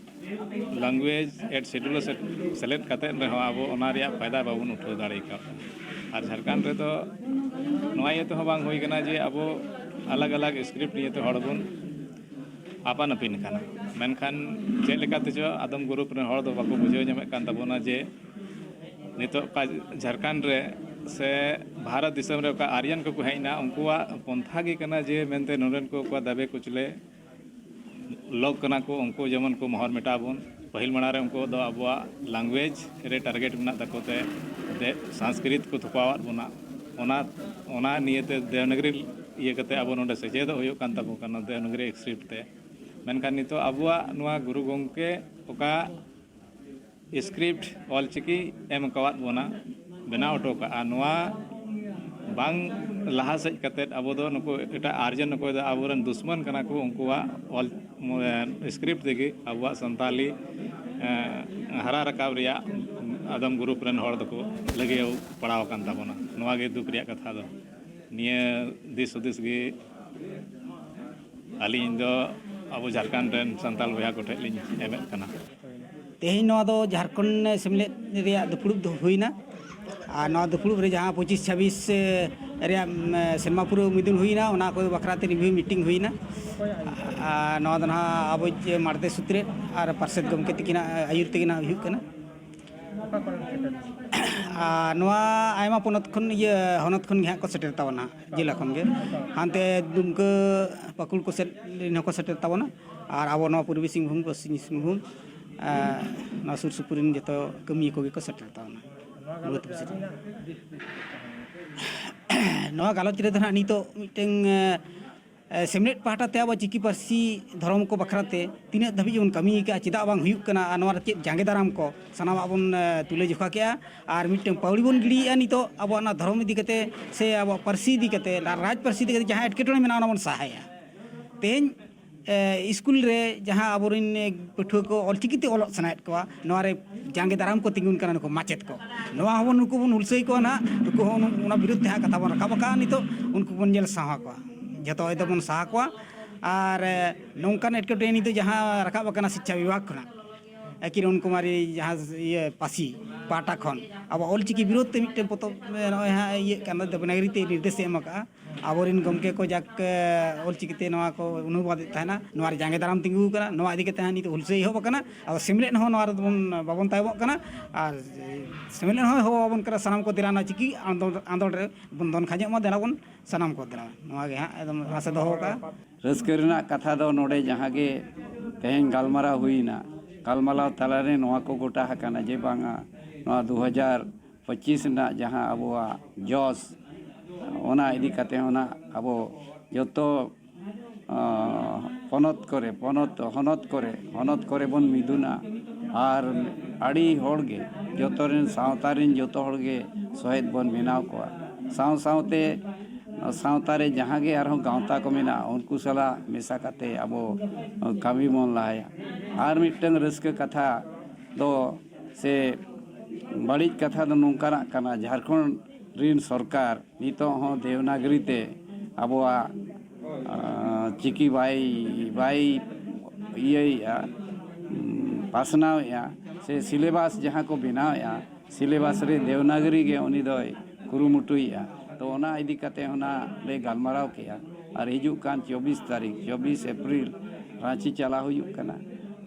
ᱞᱮᱝᱜᱩᱭᱮᱡᱽ ᱮᱰ ᱥᱮᱰᱩᱞ ᱨᱮ ᱥᱮ-, ᱥᱮᱞᱮᱫ ᱠᱟᱛᱮᱫ ᱨᱮᱦᱚᱸ ᱟᱵᱚ ᱚᱱᱟ ᱨᱮᱭᱟᱜ ᱯᱷᱟᱭᱫᱟ ᱵᱟᱵᱚᱱ ᱩᱴᱷᱟᱹᱣ ᱫᱟᱲᱮ ᱠᱟᱣᱫᱟ᱾ ᱟᱨ ᱡᱷᱟᱲᱠᱷᱚᱸᱰ ᱨᱮᱫᱚ ᱱᱚᱣᱟ ᱤᱭᱟᱹ ᱛᱮᱦᱚᱸ ᱵᱟᱝ ᱦᱩᱭ ᱠᱟᱱᱟ ᱡᱮ ᱟᱵᱚ ᱟᱞᱟᱜᱽ ᱟᱞᱟᱜᱽ ᱥᱠᱨᱤᱯᱴ ᱱᱤᱭᱮ ᱛᱮ ᱦᱚᱲ ᱵᱚᱱ ᱟᱯᱟᱱ ᱟᱹᱯᱤᱱ ᱠᱟᱱᱟ᱾ ᱢᱮᱱᱠᱷᱟᱱ ᱪᱮᱫ ᱞᱮᱠᱟ ᱛᱮᱪᱚ ᱟᱫᱚᱢ ᱜᱨᱩᱯ ᱨᱮᱱ ᱦᱚᱲ ᱫᱚ ᱵᱟᱠᱚ ᱵᱩᱡᱷᱟᱹᱣ ᱧᱟᱢᱮᱫ ᱠᱟᱱ ᱛᱟᱵᱚᱱᱟ ᱡᱮ ᱱᱤᱛᱚᱜ ᱚᱠᱟ ᱡᱷᱟᱲᱠᱷᱚᱸᱰ ᱨᱮ ᱥᱮ ᱵᱷᱟᱨᱚᱛ ᱫᱤᱥᱚᱢ ᱨᱮ ᱚᱠᱟ ᱟᱨᱭᱟᱱ ᱠᱚᱠᱚ ᱦᱮᱡ ᱮᱱᱟ, ᱩᱱᱠᱩᱣᱟᱜ ᱯᱚᱱᱛᱷᱟ ᱜᱮ ᱠᱟᱱᱟ ᱡᱮ ᱢᱮᱱᱛᱮ ᱱᱚᱰᱮᱱ ᱠᱚ ᱚᱠᱟ ᱫᱟᱵᱮ ᱠᱩᱪᱞᱮ ᱞᱳᱠ ᱠᱟᱱᱟ ᱠᱚ, ᱩᱱᱠᱩ ᱡᱮᱢᱚᱱ ᱠᱚ ᱢᱚᱦᱚᱨ ᱢᱮᱴᱟᱣ ᱵᱚᱱ᱾ ᱯᱟᱹᱦᱤᱞ ᱢᱟᱲᱟᱝ ᱨᱮ ᱩᱱᱠᱩ ᱫᱚ ᱟᱵᱚᱣᱟᱜ ᱞᱮᱝᱜᱩᱭᱮᱡᱽ ᱨᱮ ᱴᱟᱨᱜᱮᱴ ᱢᱮᱱᱟᱜ ᱛᱟᱠᱚ ᱛᱮ, ᱫᱮ-, ᱥᱚᱝᱥᱠᱨᱤᱛ ᱠᱚ ᱛᱷᱚᱯᱟᱣᱟᱫ ᱵᱚᱱᱟ᱾ ᱚᱱᱟ, ᱚᱱᱟ ᱱᱤᱭᱮᱛᱮ ᱫᱮᱵᱽᱱᱟᱜᱽᱨᱤ ᱤᱭᱟᱹ ᱠᱟᱛᱮ ᱟᱵᱚ ᱱᱚᱰᱮ ᱥᱮᱪᱮᱫᱚᱜ ᱦᱩᱭᱩᱜ ᱠᱟᱱ ᱛᱟᱵᱚ ᱠᱟᱱᱟ ᱫᱮᱵᱽᱱᱟᱜᱽᱨᱤ ᱥᱠᱨᱤᱯᱴ ᱛᱮ᱾ ᱢᱮᱱᱠᱷᱟᱱ ᱱᱤᱛᱚᱜ ᱟᱵᱚᱣᱟᱜ ᱱᱚᱣᱟ ᱜᱩᱨᱩ ᱜᱚᱢᱠᱮ ᱚᱠᱟ ᱥᱠᱨᱤᱯᱴ ᱚᱞᱪᱤᱠᱤ ᱮᱢ ᱟᱠᱟᱣᱟᱫ ᱵᱚᱱᱟ, ᱵᱮᱱᱟᱣ ᱦᱚᱴᱚ ᱠᱟᱜᱼᱟ, ᱱᱚᱣᱟ ᱵᱟᱝ ᱞᱟᱦᱟ ᱥᱮᱫ ᱠᱟᱛᱮᱫ ᱟᱵᱚ ᱫᱚ ᱱᱩᱠᱩ ᱮᱴᱟᱜ ᱟᱨᱡᱮᱱ ᱚᱠᱚᱭ ᱫᱚ ᱟᱵᱚᱨᱮᱱ ᱫᱩᱥᱢᱟᱱ ᱠᱟᱱᱟ ᱠᱚ, ᱩᱱᱠᱩᱣᱟᱜ ᱚᱞ ᱥᱠᱨᱤᱯᱴ ᱛᱮᱜᱮ ᱟᱵᱚᱣᱟᱜ ᱥᱟᱱᱛᱟᱞᱤ ᱦᱟᱨᱟ ᱨᱟᱠᱟᱵ ᱨᱮᱭᱟᱜ ᱟᱫᱚᱢ ᱜᱨᱩᱯ ᱨᱮᱱ ᱦᱚᱲ ᱫᱚᱠᱚ ᱞᱟᱹᱜᱤᱫ ᱯᱟᱲᱟᱣ ᱟᱠᱟᱱ ᱛᱟᱵᱚᱱᱟ᱾ ᱱᱚᱣᱟ ᱜᱮ ᱫᱩᱠ ᱨᱮᱭᱟᱜ ᱠᱟᱛᱷᱟ ᱫᱚ᱾ ᱱᱤᱭᱟᱹ ᱫᱤᱥ ᱦᱩᱫᱤᱥ ᱜᱮ ᱟᱹᱞᱤᱧ ᱫᱚ ᱟᱵᱚ ᱡᱷᱟᱲᱠᱷᱚᱸᱰ ᱨᱮᱱ ᱥᱟᱱᱛᱟᱲ ᱵᱚᱭᱦᱟ ᱠᱚᱴᱷᱮᱱ ᱞᱤᱧ ᱮᱢᱮᱫ ᱠᱟᱱᱟ᱾ ᱛᱮᱦᱮᱧ ᱱᱚᱣᱟ ᱫᱚ ᱡᱷᱟᱲᱠᱷᱚᱸᱰ ᱥᱮᱢᱞᱮᱫ ᱨᱮᱭᱟᱜ ᱫᱩᱯᱲᱩᱵ ᱫᱚ ᱦᱩᱭᱱᱟ᱾ ᱟᱨ ᱱᱚᱣᱟ ᱫᱩᱯᱲᱩᱵ ᱨᱮ ᱡᱟᱦᱟᱸ ᱯᱚᱸᱪᱤᱥ ᱪᱷᱟᱵᱵᱤᱥ ᱨᱮᱭᱟᱜ ᱥᱮᱨᱢᱟ ᱯᱩᱨᱟᱹᱣ ᱢᱤᱫᱩᱱ ᱦᱩᱭᱱᱟ, ᱚᱱᱟ ᱠᱚ ᱵᱟᱠᱷᱨᱟ ᱛᱮ ᱨᱤᱵᱷᱤᱭᱩ ᱢᱤᱴᱤᱝ ᱦᱩᱭᱱᱟ᱾ ᱟᱨ ᱱᱚᱣᱟ ᱫᱚ ᱱᱟᱦᱟᱜ ᱟᱵᱚᱭᱤᱡ ᱢᱟᱲᱛᱮ ᱥᱩᱛᱨᱮᱫ ᱟᱨ ᱯᱟᱨᱥᱮᱛ ᱜᱚᱢᱠᱮ ᱛᱟᱹᱠᱤᱱᱟᱜ ᱟᱹᱭᱩᱨ ᱛᱮᱜᱮ ᱱᱟᱦᱟᱜ ᱦᱩᱭᱩᱜ ᱠᱟᱱᱟ᱾ ᱟᱨ ᱱᱚᱣᱟ ᱟᱭᱢᱟ ᱯᱚᱱᱚᱛ ᱠᱷᱚᱱ, ᱤᱭᱟᱹ, ᱦᱚᱱᱚᱛ ᱠᱷᱚᱱ ᱜᱮ ᱦᱟᱸᱜ ᱠᱚ ᱥᱮᱴᱮᱨ ᱛᱟᱵᱚᱱᱟ, ᱡᱮᱞᱟ ᱠᱷᱚᱱ ᱜᱮ᱾ ᱦᱟᱱᱛᱮ ᱫᱩᱢᱠᱟᱹ, ᱯᱟᱹᱠᱩᱲ ᱠᱚ ᱥᱮᱫ ᱨᱮᱱ ᱦᱚᱸᱠᱚ ᱥᱮᱴᱮᱨ ᱛᱟᱵᱚᱱᱟ᱾ ᱟᱨ ᱟᱵᱚ ᱱᱚᱣᱟ ᱯᱩᱨᱵᱤ ᱥᱤᱝᱵᱷᱩᱢ, ᱯᱚᱥᱪᱤᱢ ᱥᱤᱝᱵᱷᱩᱢ, ᱟᱨ ᱱᱚᱣᱟ ᱥᱩᱨ ᱥᱩᱯᱩᱨ ᱨᱮᱱ ᱡᱚᱛᱚ ᱠᱟᱹᱢᱤᱭᱟᱹ ᱠᱚᱜᱮ ᱠᱚ ᱥᱮᱴᱮᱨ ᱛᱟᱵᱚᱱᱟ᱾ ᱢᱩᱲᱩᱫ ᱵᱤᱥᱚᱭ ᱫᱚ᱾ ᱱᱚᱣᱟ ᱜᱟᱞᱚᱪ ᱨᱮᱫᱚ ᱦᱟᱸᱜ ᱱᱤᱛᱚᱜ ᱢᱤᱫᱴᱟᱝ, ᱮ, ᱥᱮᱢᱞᱮᱫ ᱯᱟᱦᱴᱟ ᱛᱮ ᱟᱵᱚ ᱪᱤᱠᱤ ᱯᱟᱹᱨᱥᱤ ᱫᱷᱚᱨᱚᱢ ᱠᱚ ᱵᱟᱠᱷᱨᱟ ᱛᱮ ᱛᱤᱱᱟᱹᱜ ᱫᱷᱟᱹᱵᱤᱡ ᱵᱚᱱ ᱠᱟᱹᱢᱤ ᱟᱠᱟᱫᱼᱟ, ᱪᱮᱫᱟᱜ ᱵᱟᱝ ᱦᱩᱭᱩᱜ ᱠᱟᱱᱟ, ᱟᱨ ᱱᱚᱣᱟ ᱨᱮ ᱪᱮᱫ ᱡᱟᱸᱜᱮ ᱫᱟᱨᱟᱢ ᱠᱚ ᱥᱟᱱᱟᱢᱟᱜ ᱵᱚᱱ, ᱮ, ᱛᱩᱞᱟᱹ ᱡᱚᱠᱷᱟ ᱠᱮᱜᱼᱟ᱾ ᱟᱨ ᱢᱤᱫᱴᱟᱝ ᱯᱟᱹᱣᱲᱤ ᱵᱚᱱ ᱜᱤᱰᱤᱭᱮᱫᱼᱟ ᱱᱤᱛᱚᱜ ᱟᱵᱚᱣᱟᱜ ᱚᱱᱟ ᱫᱷᱚᱨᱚᱢ ᱤᱫᱤ ᱠᱟᱛᱮ ᱥᱮ ᱟᱵᱚᱣᱟᱜ ᱯᱟᱹᱨᱥᱤ ᱤᱫᱤ ᱠᱟᱛᱮ, ᱨᱟ-, ᱨᱟᱡᱽ ᱯᱟᱹᱨᱥᱤ ᱤᱫᱤ ᱠᱟᱛᱮ ᱡᱟᱦᱟᱸ ᱮᱴᱠᱮᱴᱚᱬᱮ ᱢᱮᱱᱟᱜᱼᱟ, ᱚᱱᱟ ᱵᱚᱱ ᱥᱟᱦᱟᱭᱟ᱾ ᱛᱮᱦᱮᱧ, ᱮ, ᱥᱠᱩᱞ ᱨᱮ ᱡᱟᱦᱟᱸ ᱟᱵᱚᱨᱮᱱ, ᱮ, ᱯᱟᱹᱴᱷᱩᱣᱟᱹ ᱠᱚ ᱚᱞᱪᱤᱠᱤ ᱛᱮ ᱚᱞᱚᱜ ᱥᱟᱱᱟᱭᱮᱫ ᱠᱚᱣᱟ, ᱱᱚᱣᱟ ᱨᱮ ᱡᱟᱸᱜᱮ ᱫᱟᱨᱟᱢ ᱠᱚ ᱛᱤᱸᱜᱩᱱ ᱠᱟᱱᱟ ᱱᱩᱠᱩ ᱢᱟᱪᱮᱫ ᱠᱚ᱾ ᱱᱚᱣᱟ ᱦᱚᱸᱵᱚᱱ, ᱱᱩᱠᱩ ᱵᱚᱱ ᱦᱩᱞᱥᱟᱹᱭ ᱠᱚᱣᱟ ᱱᱟᱦᱟᱜ, ᱱᱩᱠᱩ ᱦᱚᱸ ᱚᱱᱟ ᱵᱤᱨᱩᱫᱽ ᱛᱮ ᱦᱟᱸᱜ ᱠᱟᱛᱷᱟ ᱵᱚᱱ ᱨᱟᱠᱟᱵ ᱟᱠᱟᱫᱼᱟ᱾ ᱱᱤᱛᱚᱜ ᱩᱱᱠᱩ ᱵᱚᱱ ᱧᱮᱞ ᱥᱟᱦᱟ ᱠᱚᱣᱟ, ᱡᱚᱛᱚ ᱦᱚᱭᱛᱳ ᱵᱚᱱ ᱥᱟᱦᱟ ᱠᱚᱣᱟ᱾ ᱟᱨ, ᱮ, ᱱᱚᱝᱠᱟᱱ ᱮᱴᱠᱮᱴᱚᱬᱮ ᱱᱤᱛᱚᱜ ᱡᱟᱦᱟᱸ ᱨᱟᱠᱟᱵ ᱟᱠᱟᱱᱟ ᱥᱤᱪᱪᱷᱟ ᱵᱤᱵᱷᱟᱜᱽ ᱠᱷᱚᱱᱟᱜ, ᱮ, ᱠᱤᱨᱚᱱ ᱠᱩᱢᱟᱨᱤ ᱡᱟᱦᱟᱸ, ᱤᱭᱟᱹ, ᱯᱟᱹᱥᱤ ᱯᱟᱦᱴᱟ ᱠᱷᱚᱱ ᱟᱵᱚ ᱚᱞᱪᱤᱠᱤ ᱵᱤᱨᱳᱫᱷ ᱛᱮ ᱢᱤᱫᱴᱮᱱ ᱯᱚᱛᱚᱵ, ᱮ, ᱱᱚᱜᱼᱚᱭ ᱦᱟᱸᱜ ᱤᱭᱟᱹᱜ ᱠᱟᱱᱟ, ᱫᱮᱵᱽᱱᱟᱜᱤᱨᱤ ᱛᱮ ᱱᱤᱨᱫᱮᱥ ᱮ ᱮᱢ ᱟᱠᱟᱫᱼᱟ᱾ ᱟᱵᱚᱨᱮᱱ ᱜᱚᱢᱠᱮ ᱠᱚ ᱡᱟᱠ, ᱮ, ᱚᱞᱪᱤᱠᱤᱛᱮ ᱱᱚᱣᱟ ᱠᱚ ᱚᱱᱩᱵᱟᱫᱮᱫ ᱛᱟᱦᱮᱱᱟ, ᱱᱚᱣᱟ ᱨᱮ ᱡᱟᱸᱜᱮ ᱫᱟᱨᱟᱢ ᱛᱤᱸᱜᱩ ᱟᱠᱟᱱᱟ᱾ ᱱᱚᱣᱟ ᱤᱫᱤ ᱠᱟᱛᱮ ᱦᱟᱸᱜ ᱱᱤᱛᱚᱜ ᱦᱩᱞᱥᱟᱹᱭ ᱮᱦᱚᱵ ᱟᱠᱟᱱᱟ᱾ ᱟᱫᱚ ᱥᱮᱢᱞᱮᱫ ᱦᱚᱸ ᱱᱚᱣᱟ ᱨᱮᱫᱚ ᱵᱚᱱ, ᱵᱟᱵᱚᱱ ᱛᱟᱭᱚᱢᱚᱜ ᱠᱟᱱᱟ᱾ ᱟᱨ ᱥᱮᱢᱞᱮᱫ ᱦᱚᱸ ᱦᱚᱦᱚ ᱟᱵᱚᱱ ᱠᱟᱱᱟ, ᱥᱟᱱᱟᱢ ᱠᱚ ᱫᱮᱞᱟ ᱱᱚᱣᱟ ᱪᱤᱠᱤ ᱟᱸᱫᱳᱲ, ᱟᱸᱫᱳᱲ ᱨᱮ ᱵᱚᱱ ᱫᱚᱱ ᱠᱷᱟᱸᱡᱚᱜ ᱢᱟ, ᱫᱮᱞᱟ ᱵᱚᱱ ᱥᱟᱱᱟᱢ ᱠᱚ ᱫᱮᱞᱟ᱾ ᱱᱚᱣᱟ ᱜᱮ ᱦᱟᱸᱜ ᱮᱠᱫᱚᱢ ᱟᱥᱟ ᱫᱚᱦᱚ ᱠᱟᱜᱼᱟ᱾ ᱨᱟᱹᱥᱠᱟᱹ ᱨᱮᱱᱟᱜ ᱠᱟᱛᱷᱟ ᱫᱚ ᱱᱚᱰᱮ ᱡᱟᱦᱟᱸ ᱜᱮ ᱛᱮᱦᱮᱧ ᱜᱟᱞᱢᱟᱨᱟᱣ ᱦᱩᱭᱱᱟ, ᱜᱟᱞᱢᱟᱨᱟᱣ ᱛᱟᱞᱟᱨᱮ ᱱᱚᱣᱟ ᱠᱚ ᱜᱚᱴᱟ ᱟᱠᱟᱱᱟ ᱡᱮ ᱵᱟᱝᱟ ᱱᱚᱣᱟ ᱫᱩ ᱦᱟᱡᱟᱨ ᱯᱚᱸᱪᱤᱥ ᱨᱮᱱᱟᱜ ᱡᱟᱦᱟᱸ ᱟᱵᱚᱣᱟᱜ ᱡᱚᱥ, ᱚᱱᱟ ᱤᱫᱤ ᱠᱟᱛᱮ ᱚᱱᱟ ᱟᱵᱚ ᱡᱚᱛᱚ, ᱟᱸ, ᱯᱚᱱᱚᱛ ᱠᱚᱨᱮ, ᱯᱚᱱᱚᱛ, ᱦᱚᱱᱚᱛ ᱠᱚᱨᱮ, ᱦᱚᱱᱚᱛ ᱠᱚᱨᱮ ᱵᱚᱱ ᱢᱤᱫᱩᱱᱟ ᱟᱨ ᱟᱹᱰᱤ ᱦᱚᱲ ᱜᱮ, ᱡᱚᱛᱚ ᱨᱮᱱ, ᱥᱟᱶᱛᱟ ᱨᱮᱱ ᱡᱚᱛᱚ ᱦᱚᱲ ᱜᱮ ᱥᱚᱦᱮᱫ ᱵᱚᱱ ᱵᱮᱱᱟᱣ ᱠᱚᱣᱟ᱾ ᱥᱟᱶ ᱥᱟᱶᱛᱮ ᱥᱟᱶᱛᱟ ᱨᱮ ᱡᱟᱦᱟᱸ ᱜᱮ ᱟᱨᱦᱚᱸ ᱜᱟᱶᱛᱟ ᱠᱚ ᱢᱮᱱᱟᱜᱼᱟ, ᱩᱱᱠᱩ ᱥᱟᱞᱟᱜ ᱢᱮᱥᱟ ᱠᱟᱛᱮ ᱟᱵᱚ ᱠᱟᱹᱢᱤ ᱵᱚᱱ ᱞᱟᱦᱟᱭᱟ᱾ ᱟᱨ ᱢᱤᱫᱴᱟᱝ ᱨᱟᱹᱥᱠᱟᱹ ᱠᱟᱛᱷᱟ ᱫᱚ ᱥᱮ ᱵᱟᱹᱲᱤᱡ ᱠᱟᱛᱷᱟ ᱫᱚ ᱱᱚᱝᱠᱟᱱᱟᱜ ᱠᱟᱱᱟ, ᱡᱷᱟᱲᱠᱷᱚᱸᱰ ᱨᱤᱱ ᱥᱚᱨᱠᱟᱨ ᱱᱤᱛᱚᱜ ᱦᱚᱸ ᱫᱮᱣᱱᱟᱜᱽᱨᱤ ᱛᱮ ᱟᱵᱚᱣᱟᱜ, ᱟᱸ, ᱪᱤᱠᱤ ᱵᱟᱭ, ᱵᱟᱭ ᱤᱭᱟᱹᱭᱮᱫᱼᱟ, ᱩᱸ, ᱯᱟᱥᱱᱟᱣᱮᱫᱼᱟ, ᱥᱮ ᱥᱤᱞᱮᱵᱟᱥ ᱡᱟᱦᱟᱸ ᱠᱚ ᱵᱮᱱᱟᱣᱮᱫᱼᱟ, ᱥᱤᱞᱮᱵᱟᱥ ᱨᱮ ᱫᱮᱣᱱᱟᱜᱽᱨᱤ ᱜᱮ ᱩᱱᱤ ᱫᱚᱭ ᱠᱩᱨᱩᱢᱩᱴᱩᱭᱮᱫᱼᱟ᱾ ᱛᱚ, ᱚᱱᱟ ᱤᱫᱤ ᱠᱟᱛᱮ ᱚᱱᱟ ᱞᱮ ᱜᱟᱞᱢᱟᱨᱟᱣ ᱠᱮᱜᱼᱟ᱾ ᱟᱨ ᱦᱤᱡᱩᱜ ᱠᱟᱱ ᱪᱚᱵᱵᱤᱥ ᱛᱟᱹᱨᱤᱠᱷ, ᱪᱚᱵᱵᱤᱥ ᱮᱯᱨᱤᱞ, ᱨᱟᱸᱪᱤ ᱪᱟᱞᱟᱣ ᱦᱩᱭᱩᱜ ᱠᱟᱱᱟ᱾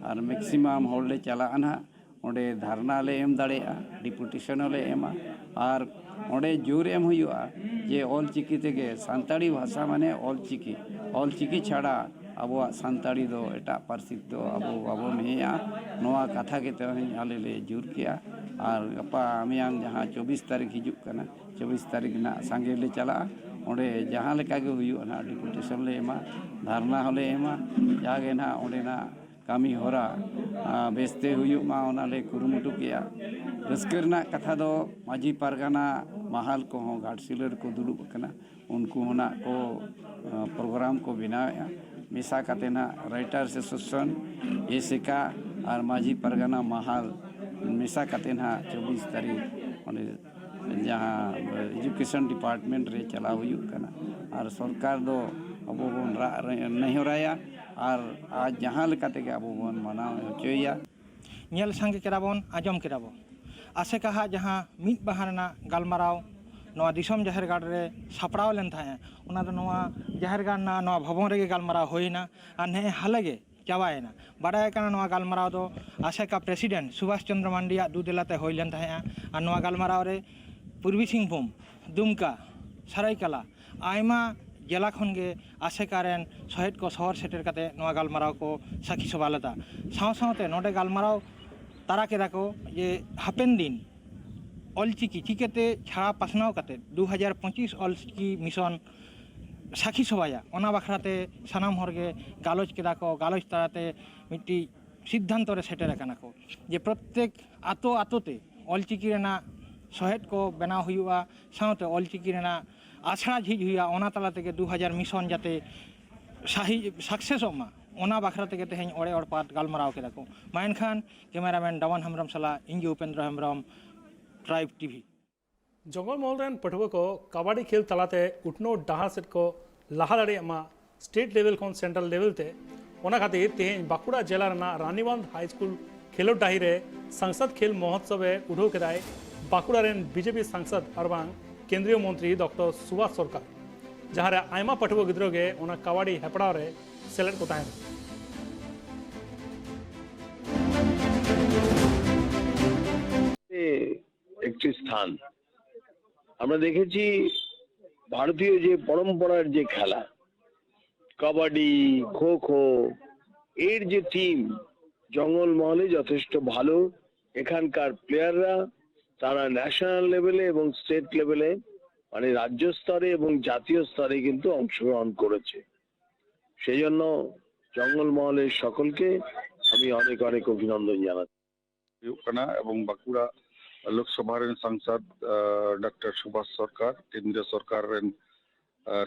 ᱟᱨ ᱢᱮᱠᱥᱤᱢᱟᱢ ᱦᱚᱲ ᱞᱮ ᱪᱟᱞᱟᱜᱼᱟ ᱱᱟᱦᱟᱜ᱾ ᱚᱸᱰᱮ ᱫᱷᱟᱨᱱᱟ ᱞᱮ ᱮᱢ ᱫᱟᱲᱮᱭᱟᱜᱼᱟ, ᱰᱤᱯᱩᱴᱮᱥᱚᱱ ᱦᱚᱸᱞᱮ ᱮᱢᱟ᱾ ᱟᱨ ᱚᱸᱰᱮ ᱡᱳᱨ ᱮᱢ ᱦᱩᱭᱩᱜᱼᱟ ᱡᱮ ᱚᱞ ᱪᱤᱠᱤ ᱛᱮᱜᱮ, ᱥᱟᱱᱛᱟᱲᱤ ᱵᱷᱟᱥᱟ ᱢᱟᱱᱮ ᱚᱞ ᱪᱤᱠᱤ, ᱚᱞ ᱪᱤᱠᱤ ᱪᱷᱟᱲᱟ ᱟᱵᱚᱣᱟᱜ ᱥᱟᱱᱛᱟᱲᱤ ᱫᱚ ᱮᱴᱟᱜ ᱯᱟᱹᱨᱥᱤ ᱫᱚ ᱟᱵᱚ ᱵᱟᱵᱚᱱ ᱦᱮᱸᱭᱟ᱾ ᱱᱚᱣᱟ ᱠᱟᱛᱷᱟ ᱜᱮ ᱛᱮᱦᱮᱧ ᱟᱞᱮ ᱞᱮ ᱡᱳᱨ ᱠᱮᱜᱼᱟ᱾ ᱟᱨ ᱜᱟᱯᱟ ᱢᱮᱭᱟᱝ ᱡᱟᱦᱟᱸ ᱪᱚᱵᱵᱤᱥ ᱛᱟᱹᱨᱤᱠᱷ ᱦᱤᱡᱩᱜ ᱠᱟᱱᱟ, ᱪᱚᱵᱵᱤᱥ ᱛᱟᱹᱨᱤᱠᱷ ᱱᱟᱜ ᱥᱟᱸᱜᱮ ᱞᱮ ᱪᱟᱞᱟᱜᱼᱟ᱾ ᱚᱸᱰᱮ ᱡᱟᱦᱟᱸ ᱞᱮᱠᱟ ᱜᱮ ᱦᱩᱭᱩᱜᱼᱟ ᱱᱟᱜ, ᱰᱤᱯᱩᱴᱮᱥᱚᱱ ᱞᱮ ᱮᱢᱟ, ᱫᱷᱟᱨᱱᱟ ᱦᱚᱸᱞᱮ ᱮᱢᱟ, ᱡᱟᱜᱮ ᱱᱟᱜ ᱚᱸᱰᱮᱱᱟᱜ ᱠᱟᱹᱢᱤ ᱦᱚᱨᱟ, ᱟ, ᱵᱮᱥᱛᱮ ᱦᱩᱭᱩᱜ ᱢᱟ, ᱚᱱᱟ ᱞᱮ ᱠᱩᱨᱩᱢᱩᱴᱩ ᱠᱮᱜᱼᱟ᱾ ᱨᱟᱹᱥᱠᱟᱹ ᱨᱮᱱᱟᱜ ᱠᱟᱛᱷᱟ ᱫᱚ ᱢᱟᱹᱡᱷᱤ ᱯᱟᱨᱜᱟᱱᱟ ᱢᱟᱦᱟᱞ ᱠᱚᱦᱚᱸ ᱜᱷᱟᱴᱥᱤᱞᱟᱹ ᱨᱮᱠᱚ ᱫᱩᱲᱩᱵ ᱟᱠᱟᱱᱟ, ᱩᱱᱠᱩ ᱦᱚᱸ ᱱᱟᱜ ᱠᱚ, ᱟ, ᱯᱨᱳᱜᱨᱟᱢ ᱠᱚ ᱵᱮᱱᱟᱣᱮᱫᱼᱟ᱾ ᱢᱮᱥᱟ ᱠᱟᱛᱮ ᱱᱟᱜ ᱨᱟᱭᱴᱟᱨᱥ ᱮᱥᱳᱥᱤᱭᱮᱥᱚᱱ, ᱮᱥᱮᱠᱟ ᱟᱨ ᱢᱟᱹᱡᱷᱤ ᱯᱟᱨᱜᱟᱱᱟ ᱢᱟᱦᱟᱞ ᱢᱮᱥᱟ ᱠᱟᱛᱮ ᱱᱟᱜ ᱪᱚᱵᱵᱤᱥ ᱛᱟᱹᱨᱤᱠᱷ ᱚᱸᱰᱮ ᱡᱟᱦᱟᱸ ᱮᱰᱩᱠᱮᱥᱚᱱ ᱰᱤᱯᱟᱨᱴᱢᱮᱱᱴ ᱨᱮ ᱪᱟᱞᱟᱣ ᱦᱩᱭᱩᱜ ᱠᱟᱱᱟ᱾ ᱟᱨ ᱥᱚᱨᱠᱟᱨ ᱫᱚ ᱟᱵᱚ ᱵᱚᱱ ᱨᱟᱜ ᱨᱮ-, ᱱᱮᱦᱚᱨᱟᱭᱟ ᱟᱨ ᱟᱡ ᱡᱟᱦᱟᱸ ᱞᱮᱠᱟ ᱛᱮᱜᱮ ᱟᱵᱚ ᱵᱚᱱ ᱢᱟᱱᱟᱣ ᱦᱚᱪᱚᱭᱮᱭᱟ᱾ ᱧᱮᱞ ᱥᱟᱸᱜᱮ ᱠᱮᱫᱟ ᱵᱚᱱ, ᱟᱸᱡᱚᱢ ᱠᱮᱫᱟ ᱵᱚᱱ᱾ ᱟᱥᱮᱠᱟ ᱦᱟᱜ ᱡᱟᱦᱟᱸ ᱢᱤᱫ ᱵᱟᱦᱟ ᱨᱮᱱᱟᱜ ᱜᱟᱞᱢᱟᱨᱟᱣ ᱱᱚᱣᱟ ᱫᱤᱥᱚᱢ ᱡᱟᱦᱮᱨ ᱜᱟᱲ ᱨᱮ ᱥᱟᱯᱲᱟᱣ ᱞᱮᱱ ᱛᱟᱦᱮᱸᱫ, ᱚᱱᱟ ᱫᱚ ᱱᱚᱣᱟ ᱡᱟᱦᱮᱨ ᱜᱟᱲ ᱨᱮᱱᱟᱜ ᱱᱚᱣᱟ ᱵᱷᱚᱵᱚᱱ ᱨᱮᱜᱮ ᱜᱟᱞᱢᱟᱨᱟᱣ ᱦᱩᱭᱱᱟ᱾ ᱟᱨ ᱱᱮᱜᱼᱮ ᱦᱟᱞᱮ ᱜᱮ ᱪᱟᱵᱟᱭᱮᱱᱟ᱾ ᱵᱟᱰᱟᱭ ᱠᱟᱱᱟ ᱱᱚᱣᱟ ᱜᱟᱞᱢᱟᱨᱟᱣ ᱫᱚ ᱟᱥᱮᱠᱟ ᱯᱨᱮᱥᱤᱰᱮᱱᱴ ᱥᱩᱵᱷᱟᱥ ᱪᱚᱱᱫᱨᱚ ᱢᱟᱱᱰᱤᱭᱟᱜ ᱫᱩ ᱫᱮᱞᱟᱛᱮ ᱦᱩᱭ ᱞᱮᱱ ᱛᱟᱦᱮᱸᱫᱼᱟ᱾ ᱟᱨ ᱱᱚᱣᱟ ᱜᱟᱞᱢᱟᱨᱟᱣ ᱨᱮ ᱯᱩᱨᱵᱤ ᱥᱤᱝᱵᱷᱩᱢ, ᱫᱩᱢᱠᱟ, ᱥᱟᱹᱨᱟᱹᱭᱠᱮᱞᱟ, ᱟᱭᱢᱟ ᱡᱮᱞᱟ ᱠᱷᱚᱱ ᱜᱮ ᱟᱥᱮᱠᱟ ᱨᱮᱱ ᱥᱚᱦᱮᱫ ᱠᱚ ᱥᱚᱦᱚᱨ ᱥᱮᱴᱮᱨ ᱠᱟᱛᱮ ᱱᱚᱣᱟ ᱜᱟᱞᱢᱟᱨᱟᱣ ᱠᱚ ᱥᱟᱹᱠᱷᱤ ᱥᱚᱵᱷᱟ ᱞᱮᱫᱟ᱾ ᱥᱟᱶ ᱥᱟᱶᱛᱮ ᱱᱚᱰᱮ ᱜᱟᱞᱢᱟᱨᱟᱣ ᱛᱟᱨᱟ ᱠᱮᱫᱟ ᱠᱚ ᱡᱮ ᱦᱟᱯᱮᱱ ᱫᱤᱱ ᱚᱞᱪᱤᱠᱤ ᱪᱤᱠᱟᱹᱛᱮ ᱪᱷᱟᱲᱟ ᱯᱟᱥᱱᱟᱣ ᱠᱟᱛᱮ ᱫᱩ ᱦᱟᱡᱟᱨ ᱯᱚᱸᱪᱤᱥ ᱚᱞᱪᱤᱠᱤ ᱢᱤᱥᱚᱱ ᱥᱟᱹᱠᱷᱤ ᱥᱚᱵᱷᱟᱭᱟ, ᱚᱱᱟ ᱵᱟᱠᱷᱨᱟ ᱛᱮ ᱥᱟᱱᱟᱢ ᱦᱚᱲ ᱜᱮ ᱜᱟᱞᱚᱪ ᱠᱮᱫᱟ ᱠᱚ᱾ ᱜᱟᱞᱚᱪ ᱛᱟᱞᱟᱛᱮ ᱢᱤᱫᱴᱤᱡ ᱥᱤᱫᱽᱫᱷᱟᱱᱛᱚ ᱨᱮ ᱥᱮᱴᱮᱨ ᱟᱠᱟᱱᱟ ᱠᱚ ᱡᱮ ᱯᱨᱚᱛᱛᱮᱠ ᱟᱛᱳ ᱟᱛᱳ ᱛᱮ ᱚᱞᱪᱤᱠᱤ ᱨᱮᱱᱟᱜ ᱥᱚᱦᱮᱫ ᱠᱚ ᱵᱮᱱᱟᱣ ᱦᱩᱭᱩᱜᱼᱟ, ᱥᱟᱶᱛᱮ ᱚᱞᱪᱤᱠᱤ ᱨᱮᱱᱟᱜ ᱟᱥᱲᱟ ᱡᱷᱤᱡ ᱦᱩᱭᱩᱜᱼᱟ, ᱚᱱᱟ ᱛᱟᱞᱟ ᱛᱮᱜᱮ ᱫᱩ ᱦᱟᱡᱟᱨ ᱢᱤᱥᱚᱱ ᱡᱟᱛᱮ ᱥᱟᱹᱦᱤ ᱥᱟᱠᱥᱮᱥᱚᱜ ᱢᱟ, ᱚᱱᱟ ᱵᱟᱠᱷᱨᱟ ᱛᱮᱜᱮ ᱛᱮᱦᱮᱧ ᱚᱲᱮ ᱚᱲᱯᱟᱛ ᱜᱟᱞᱢᱟᱨᱟᱣ ᱠᱮᱫᱟ ᱠᱚ᱾ ᱢᱟ ᱮᱱᱠᱷᱟᱱ ᱠᱮᱢᱮᱨᱟᱢᱮᱱ ᱰᱟᱢᱟᱱ ᱦᱮᱢᱵᱨᱚᱢ ᱥᱟᱞᱟᱜ ᱤᱧ ᱜᱮ ᱩᱯᱮᱱᱫᱨᱚ ᱦᱮᱢᱵᱨᱚᱢ, ᱴᱨᱟᱭᱤᱵᱽ ᱴᱤᱵᱷᱤ᱾ ᱡᱚᱝᱜᱚᱞ ᱢᱚᱦᱚᱞ ᱨᱮᱱ ᱯᱟᱹᱴᱷᱩᱣᱟᱹ ᱠᱚ ᱠᱟᱵᱟᱰᱤ ᱠᱷᱮᱞ ᱛᱟᱞᱟᱛᱮ ᱩᱛᱱᱟᱹᱣ ᱰᱟᱦᱟᱨ ᱥᱮᱫ ᱠᱚ ᱞᱟᱦᱟ ᱫᱟᱲᱮᱭᱟᱜ ᱢᱟ, ᱥᱴᱮᱴ ᱞᱮᱵᱮᱞ ᱠᱷᱚᱱ ᱥᱮᱱᱴᱨᱟᱞ ᱞᱮᱵᱮᱞ ᱛᱮ᱾ ᱚᱱᱟ ᱠᱷᱟᱹᱛᱤᱨ ᱛᱮᱦᱮᱧ ᱵᱟᱸᱠᱩᱲᱟ ᱡᱮᱞᱟ ᱨᱮᱱᱟᱜ ᱨᱟᱱᱤᱵᱟᱸᱫᱷ ᱦᱟᱭ ᱥᱠᱩᱞ ᱠᱷᱮᱞᱳᱰ ᱰᱟᱹᱦᱤ ᱨᱮ ᱥᱟᱝᱥᱟᱫ ᱠᱷᱮᱞ ᱢᱚᱦᱚᱛᱥᱚᱵ ᱮ ᱩᱰᱷᱟᱹᱣ ᱠᱮᱫᱟᱭ ᱵᱟᱸᱠᱩᱲᱟ ᱨᱮᱱ ᱵᱤᱡᱮᱯᱤ ᱥᱟᱝᱥᱟᱫ ᱟᱨ ᱵᱟᱝ ᱠᱮᱱᱫᱨᱤᱭᱚ ᱢᱚᱱᱛᱨᱤ ᱰᱚᱠᱴᱚᱨ ᱥᱩᱵᱷᱟᱥ ᱥᱚᱨᱠᱟᱨ, ᱡᱟᱦᱟᱸ ᱨᱮ ᱟᱭᱢᱟ ᱯᱟᱹᱴᱷᱩᱣᱟᱹ ᱜᱤᱫᱽᱨᱟᱹ ᱜᱮ ᱚᱱᱟ ᱠᱟᱵᱟᱰᱤ ᱦᱮᱯᱲᱟᱣ ᱨᱮ ᱥᱮᱞᱮᱫ ᱠᱚ ᱛᱟᱦᱮᱸᱱᱟ᱾ একটি স্থান। আমরা দেখেছি ভারতীয় যে পরম্পরার যে খেলা, কাবাডি, খো খো, এর যে টিম, জঙ্গলমহলে যথেষ্ট ভালো। এখানকার প্লেয়াররা, তারা ন্যাশনাল লেভেলে এবং স্টেট লেভেলে, মানে রাজ্য স্তরে এবং জাতীয় স্তরে কিন্তু অংশগ্রহণ করেছে। সেই জন্য জঙ্গলমহলের সকলকে আমি অনেক অনেক অভিনন্দন জানাচ্ছি। ᱦᱩᱭᱩᱜ ᱠᱟᱱᱟ ᱮᱵᱚᱝ ᱵᱟᱸᱠᱩᱲᱟ ᱞᱳᱠᱥᱚᱵᱷᱟ ᱨᱮᱱ ᱥᱟᱝᱥᱟᱫ, ᱰᱚᱠᱴᱚᱨ ᱥᱩᱵᱷᱟᱥ ᱥᱚᱨᱠᱟᱨ, ᱠᱮᱱᱫᱨᱤᱭᱚ ᱥᱚᱨᱠᱟᱨ ᱨᱮᱱ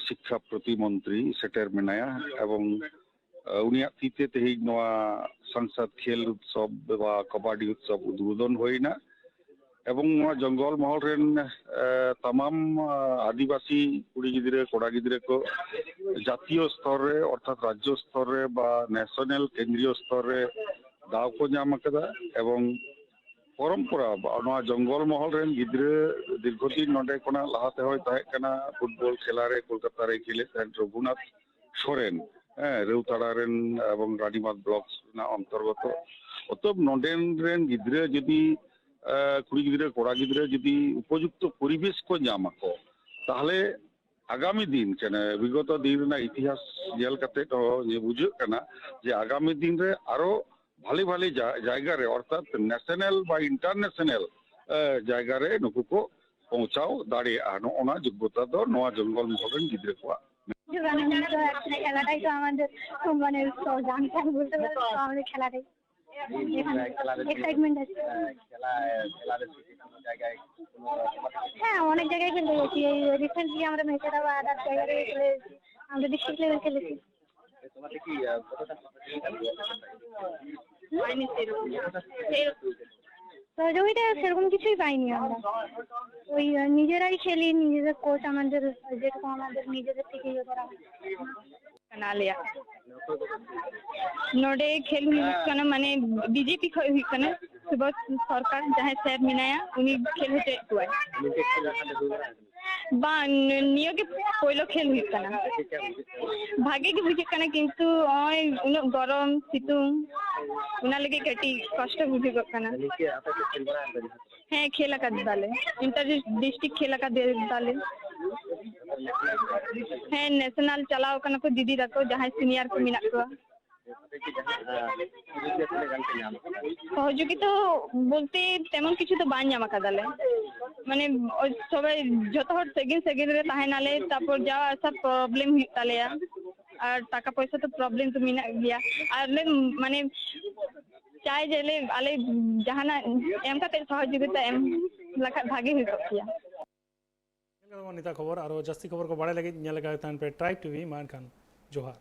ᱥᱤᱠᱠᱷᱟ ᱯᱨᱚᱛᱤᱢᱚᱱᱛᱨᱤ ᱥᱮᱴᱮᱨ ᱢᱮᱱᱟᱭᱟ ᱮᱵᱚᱝ ᱩᱱᱤᱭᱟᱜ ᱛᱤᱛᱮ ᱛᱮᱦᱮᱧ ᱱᱚᱣᱟ ᱥᱟᱝᱥᱟᱫ ᱠᱷᱮᱞ ᱩᱛᱥᱚᱵ ᱵᱟ ᱠᱟᱵᱟᱰᱤ ᱩᱛᱥᱚᱵ ᱩᱫᱵᱳᱫᱚᱱ ᱦᱩᱭᱱᱟ᱾ ᱮᱵᱚᱝ ᱱᱚᱣᱟ ᱡᱚᱝᱜᱚᱞ ᱢᱚᱦᱚᱞ ᱨᱮᱱ ᱛᱟᱢᱟᱢ ᱟᱹᱫᱤᱵᱟᱹᱥᱤ ᱠᱩᱲᱤ ᱜᱤᱫᱽᱨᱟᱹ ᱠᱚᱲᱟ ᱜᱤᱫᱽᱨᱟᱹ ᱠᱚ ᱡᱟᱛᱤᱭᱚ ᱥᱛᱚᱨ ᱨᱮ ᱚᱨᱛᱷᱟᱛ ᱨᱟᱡᱽᱡᱚ ᱥᱛᱚᱨ ᱨᱮ ᱵᱟ ᱱᱮᱥᱚᱱᱟᱞ ᱠᱮᱱᱫᱨᱤᱭᱚ ᱥᱛᱚᱨ ᱨᱮ ᱫᱟᱣ ᱠᱚ ᱧᱟᱢ ᱟᱠᱟᱫᱟ᱾ ᱮᱵᱚᱝ ᱯᱚᱨᱚᱢᱯᱚᱨᱟ ᱱᱚᱣᱟ ᱡᱚᱝᱜᱚᱞ ᱢᱚᱦᱚᱞ ᱨᱮᱱ ᱜᱤᱫᱽᱨᱟᱹ ᱫᱤᱨᱜᱷᱚᱫᱤᱱ ᱱᱚᱰᱮ ᱠᱷᱚᱱᱟᱜ ᱞᱟᱦᱟ ᱛᱮᱦᱚᱸᱭ ᱛᱟᱦᱮᱸ ᱠᱟᱱᱟ, ᱯᱷᱩᱴᱵᱚᱞ ᱠᱷᱮᱞᱟ ᱨᱮ ᱠᱳᱞᱠᱟᱛᱟ ᱨᱮ ᱠᱷᱮᱞᱮᱫ ᱛᱟᱦᱮᱸᱫ ᱨᱚᱜᱷᱩᱱᱟᱛᱷ ᱥᱚᱨᱮᱱ, ᱦᱮᱸ, ᱨᱮᱣᱛᱟᱲᱟ ᱨᱮᱱ ᱮᱵᱚᱝ ᱨᱟᱱᱤᱵᱟᱸᱫᱷ ᱵᱞᱚᱠ ᱨᱮᱱᱟᱜ ᱚᱱᱛᱚᱨᱜᱚᱛᱚ᱾ ᱚᱛᱚᱵ ᱱᱚᱰᱮᱱ ᱨᱮᱱ ᱜᱤᱫᱽᱨᱟᱹ ᱡᱩᱫᱤ ᱠᱩᱲᱤ ᱜᱤᱫᱽᱨᱟᱹ ᱠᱚᱲᱟ ᱜᱤᱫᱽᱨᱟᱹ ᱡᱩᱫᱤ ᱩᱯᱚᱡᱩᱠᱛᱚ ᱯᱚᱨᱤᱵᱮᱥ ᱠᱚ ᱧᱟᱢ ᱟᱠᱚ, ᱛᱟᱦᱞᱮ ᱟᱜᱟᱢᱤ ᱫᱤᱱ ᱠᱟᱱᱟ, ᱵᱤᱜᱚᱛᱚ ᱫᱤᱱ ᱨᱮᱱᱟᱜ ᱤᱛᱤᱦᱟᱥ ᱧᱮᱞ ᱠᱟᱛᱮ ᱦᱚᱸ ᱵᱩᱡᱷᱟᱹᱜ ᱠᱟᱱᱟ ᱡᱮ ᱟᱜᱟᱢᱤ ᱫᱤᱱ ᱨᱮ ᱟᱨᱚ ᱵᱷᱟᱞᱮ ᱵᱷᱟᱞᱮ ᱡᱟ-, ᱡᱟᱭᱜᱟ ᱨᱮ ᱚᱨᱛᱷᱟᱛ ᱱᱮᱥᱚᱱᱟᱞ ᱵᱟ ᱤᱱᱴᱟᱨᱱᱮᱥᱚᱱᱟᱞ ᱡᱟᱭᱜᱟ ᱨᱮ ᱱᱩᱠᱩ ᱠᱚ ᱯᱳᱸᱣᱪᱷᱟᱣ ᱫᱟᱲᱮᱭᱟᱜᱼᱟ᱾ ᱱᱚᱜᱼᱚ ᱱᱟ ᱡᱳᱜᱽᱜᱚᱛᱟ ᱫᱚ ᱱᱚᱣᱟ ᱡᱚᱝᱜᱚᱞ ᱢᱚᱦᱚᱞ ᱨᱮᱱ ᱜᱤᱫᱽᱨᱟᱹ ᱠᱚᱣᱟᱜ᱾ এলাকাটাই তো আমাদের, মানে, জানতাম বলতে পারো, তো আমাদের খেলাটাই এক্সাইটমেন্ট আছে। হ্যাঁ, অনেক জায়গায় খেলতে গেছি। এই রিসেন্টলি আমরা মেচেদা বা আদার্স জায়গায় খেলেছি, আমরা ডিস্ট্রিক্ট লেভেল খেলেছি। হয়নি সেরকম। সহযোগিতা সেরকম কিছুই পাইনি আমরা। ওই, আহ, নিজেরাই খেলি, নিজেদের কোচ আমাদের, যেরকম আমাদের নিজেদের থেকে ইয়ে করা হয়। ᱠᱟᱱᱟ ᱟᱞᱮᱭᱟᱜ᱾ ᱱᱚᱰᱮ ᱠᱷᱮᱞ ᱦᱩᱭᱩᱜ ᱠᱟᱱᱟ, ᱢᱟᱱᱮ, ᱵᱤᱡᱮᱯᱤ ᱠᱷᱚᱱ ᱦᱩᱭᱩᱜ ᱠᱟᱱᱟ᱾ ᱥᱩᱵᱳᱫᱷ ᱥᱚᱨᱠᱟᱨ, ᱡᱟᱦᱟᱸᱭ ᱥᱮᱨ ᱢᱮᱱᱟᱭᱟ, ᱩᱱᱤ ᱠᱷᱮᱞ ᱦᱚᱪᱚᱭᱮᱫ ᱠᱚᱣᱟᱭ᱾ ᱵᱟᱝ, ᱱᱤᱭᱟᱹ ᱜᱮ ᱯᱳᱭᱞᱳ ᱠᱷᱮᱞ ᱦᱩᱭᱩᱜ ᱠᱟᱱᱟ᱾ ᱵᱷᱟᱜᱮ ᱜᱮ ᱵᱩᱡᱷᱟᱹᱜ ᱠᱟᱱᱟ, ᱠᱤᱱᱛᱩ ᱱᱚᱜᱼᱚᱭ ᱩᱱᱟᱹᱜ ᱜᱚᱨᱚᱢ ᱥᱤᱛᱩᱝ, ᱚᱱᱟ ᱞᱟᱹᱜᱤᱫ ᱠᱟᱹᱴᱤᱡ ᱠᱚᱥᱴᱚ ᱵᱩᱡᱷᱟᱹᱜᱚᱜ ᱠᱟᱱᱟ᱾ ᱦᱮᱸ, ᱠᱷᱮᱞ ᱟᱠᱟᱫᱟᱞᱮ, ᱤᱱᱴᱟᱨ ᱰᱤᱥᱴᱨᱤᱠᱴ ᱠᱷᱮᱞ ᱟᱠᱟᱫᱟᱞᱮ᱾ ᱦᱮᱸ, ᱱᱮᱥᱚᱱᱟᱞ ᱪᱟᱞᱟᱣ ᱠᱟᱱᱟ ᱠᱚ ᱫᱤᱫᱤ ᱛᱟᱠᱚ, ᱡᱟᱦᱟᱸᱭ ᱥᱤᱱᱤᱭᱟᱨ ᱠᱚ ᱢᱮᱱᱟᱜ ᱠᱚᱣᱟ᱾ ᱥᱚᱦᱚᱡᱳᱜᱤᱛᱟ ᱵᱚᱞᱛᱮ ᱛᱮᱢᱚᱱ ᱠᱤᱪᱷᱩ ᱫᱚ ᱵᱟᱝ ᱧᱟᱢ ᱟᱠᱟᱫᱟᱞᱮ᱾ ᱢᱟᱱᱮ, ᱳᱭ ᱥᱚᱵᱟᱭ, ᱡᱷᱚᱛᱚ ᱦᱚᱲ ᱥᱟᱺᱜᱤᱧ ᱥᱟᱺᱜᱤᱧ ᱨᱮ ᱛᱟᱦᱮᱱᱟᱞᱮ, ᱛᱟᱨᱯᱚᱨ ᱡᱟᱣᱟ ᱟᱥᱟ ᱯᱨᱚᱵᱞᱮᱢ ᱦᱩᱭᱩᱜ ᱛᱟᱞᱮᱭᱟ, ᱟᱨ ᱴᱟᱠᱟ ᱯᱚᱭᱥᱟ ᱛᱚ ᱯᱨᱚᱵᱞᱮᱢ ᱛᱚ ᱢᱮᱱᱟᱜ ᱜᱮᱭᱟ᱾ ᱟᱨ ᱞᱮ, ᱢᱟᱱᱮ, ᱪᱟᱭ ᱡᱮ ᱞᱮ, ᱟᱞᱮ ᱡᱟᱦᱟᱱᱟᱜ ᱮᱢ ᱠᱟᱛᱮ ᱥᱚᱦᱚᱡᱳᱜᱤᱛᱟ ᱮᱢ ᱞᱮᱠᱷᱟᱡ ᱵᱷᱟᱜᱮ ᱦᱩᱭ ᱠᱚᱜ ᱠᱮᱭᱟ᱾ ᱧᱮᱞ ᱠᱟᱫᱟ ᱵᱚᱱ ᱱᱮᱛᱟᱨ ᱠᱷᱚᱵᱚᱨ, ᱟᱨᱚ ᱡᱟᱹᱥᱛᱤ ᱠᱷᱚᱵᱚᱨ ᱠᱚ ᱵᱟᱲᱟᱭ ᱞᱟᱹᱜᱤᱫ ᱧᱮᱞ ᱞᱮᱜᱟᱭ ᱛᱟᱦᱮᱱ ᱯᱮ ᱴᱨᱟᱭᱤᱵᱽ ᱴᱤᱵᱷᱤ᱾ ᱢᱟ ᱮᱱᱠᱷᱟᱱ ᱡᱚᱦᱟᱨ᱾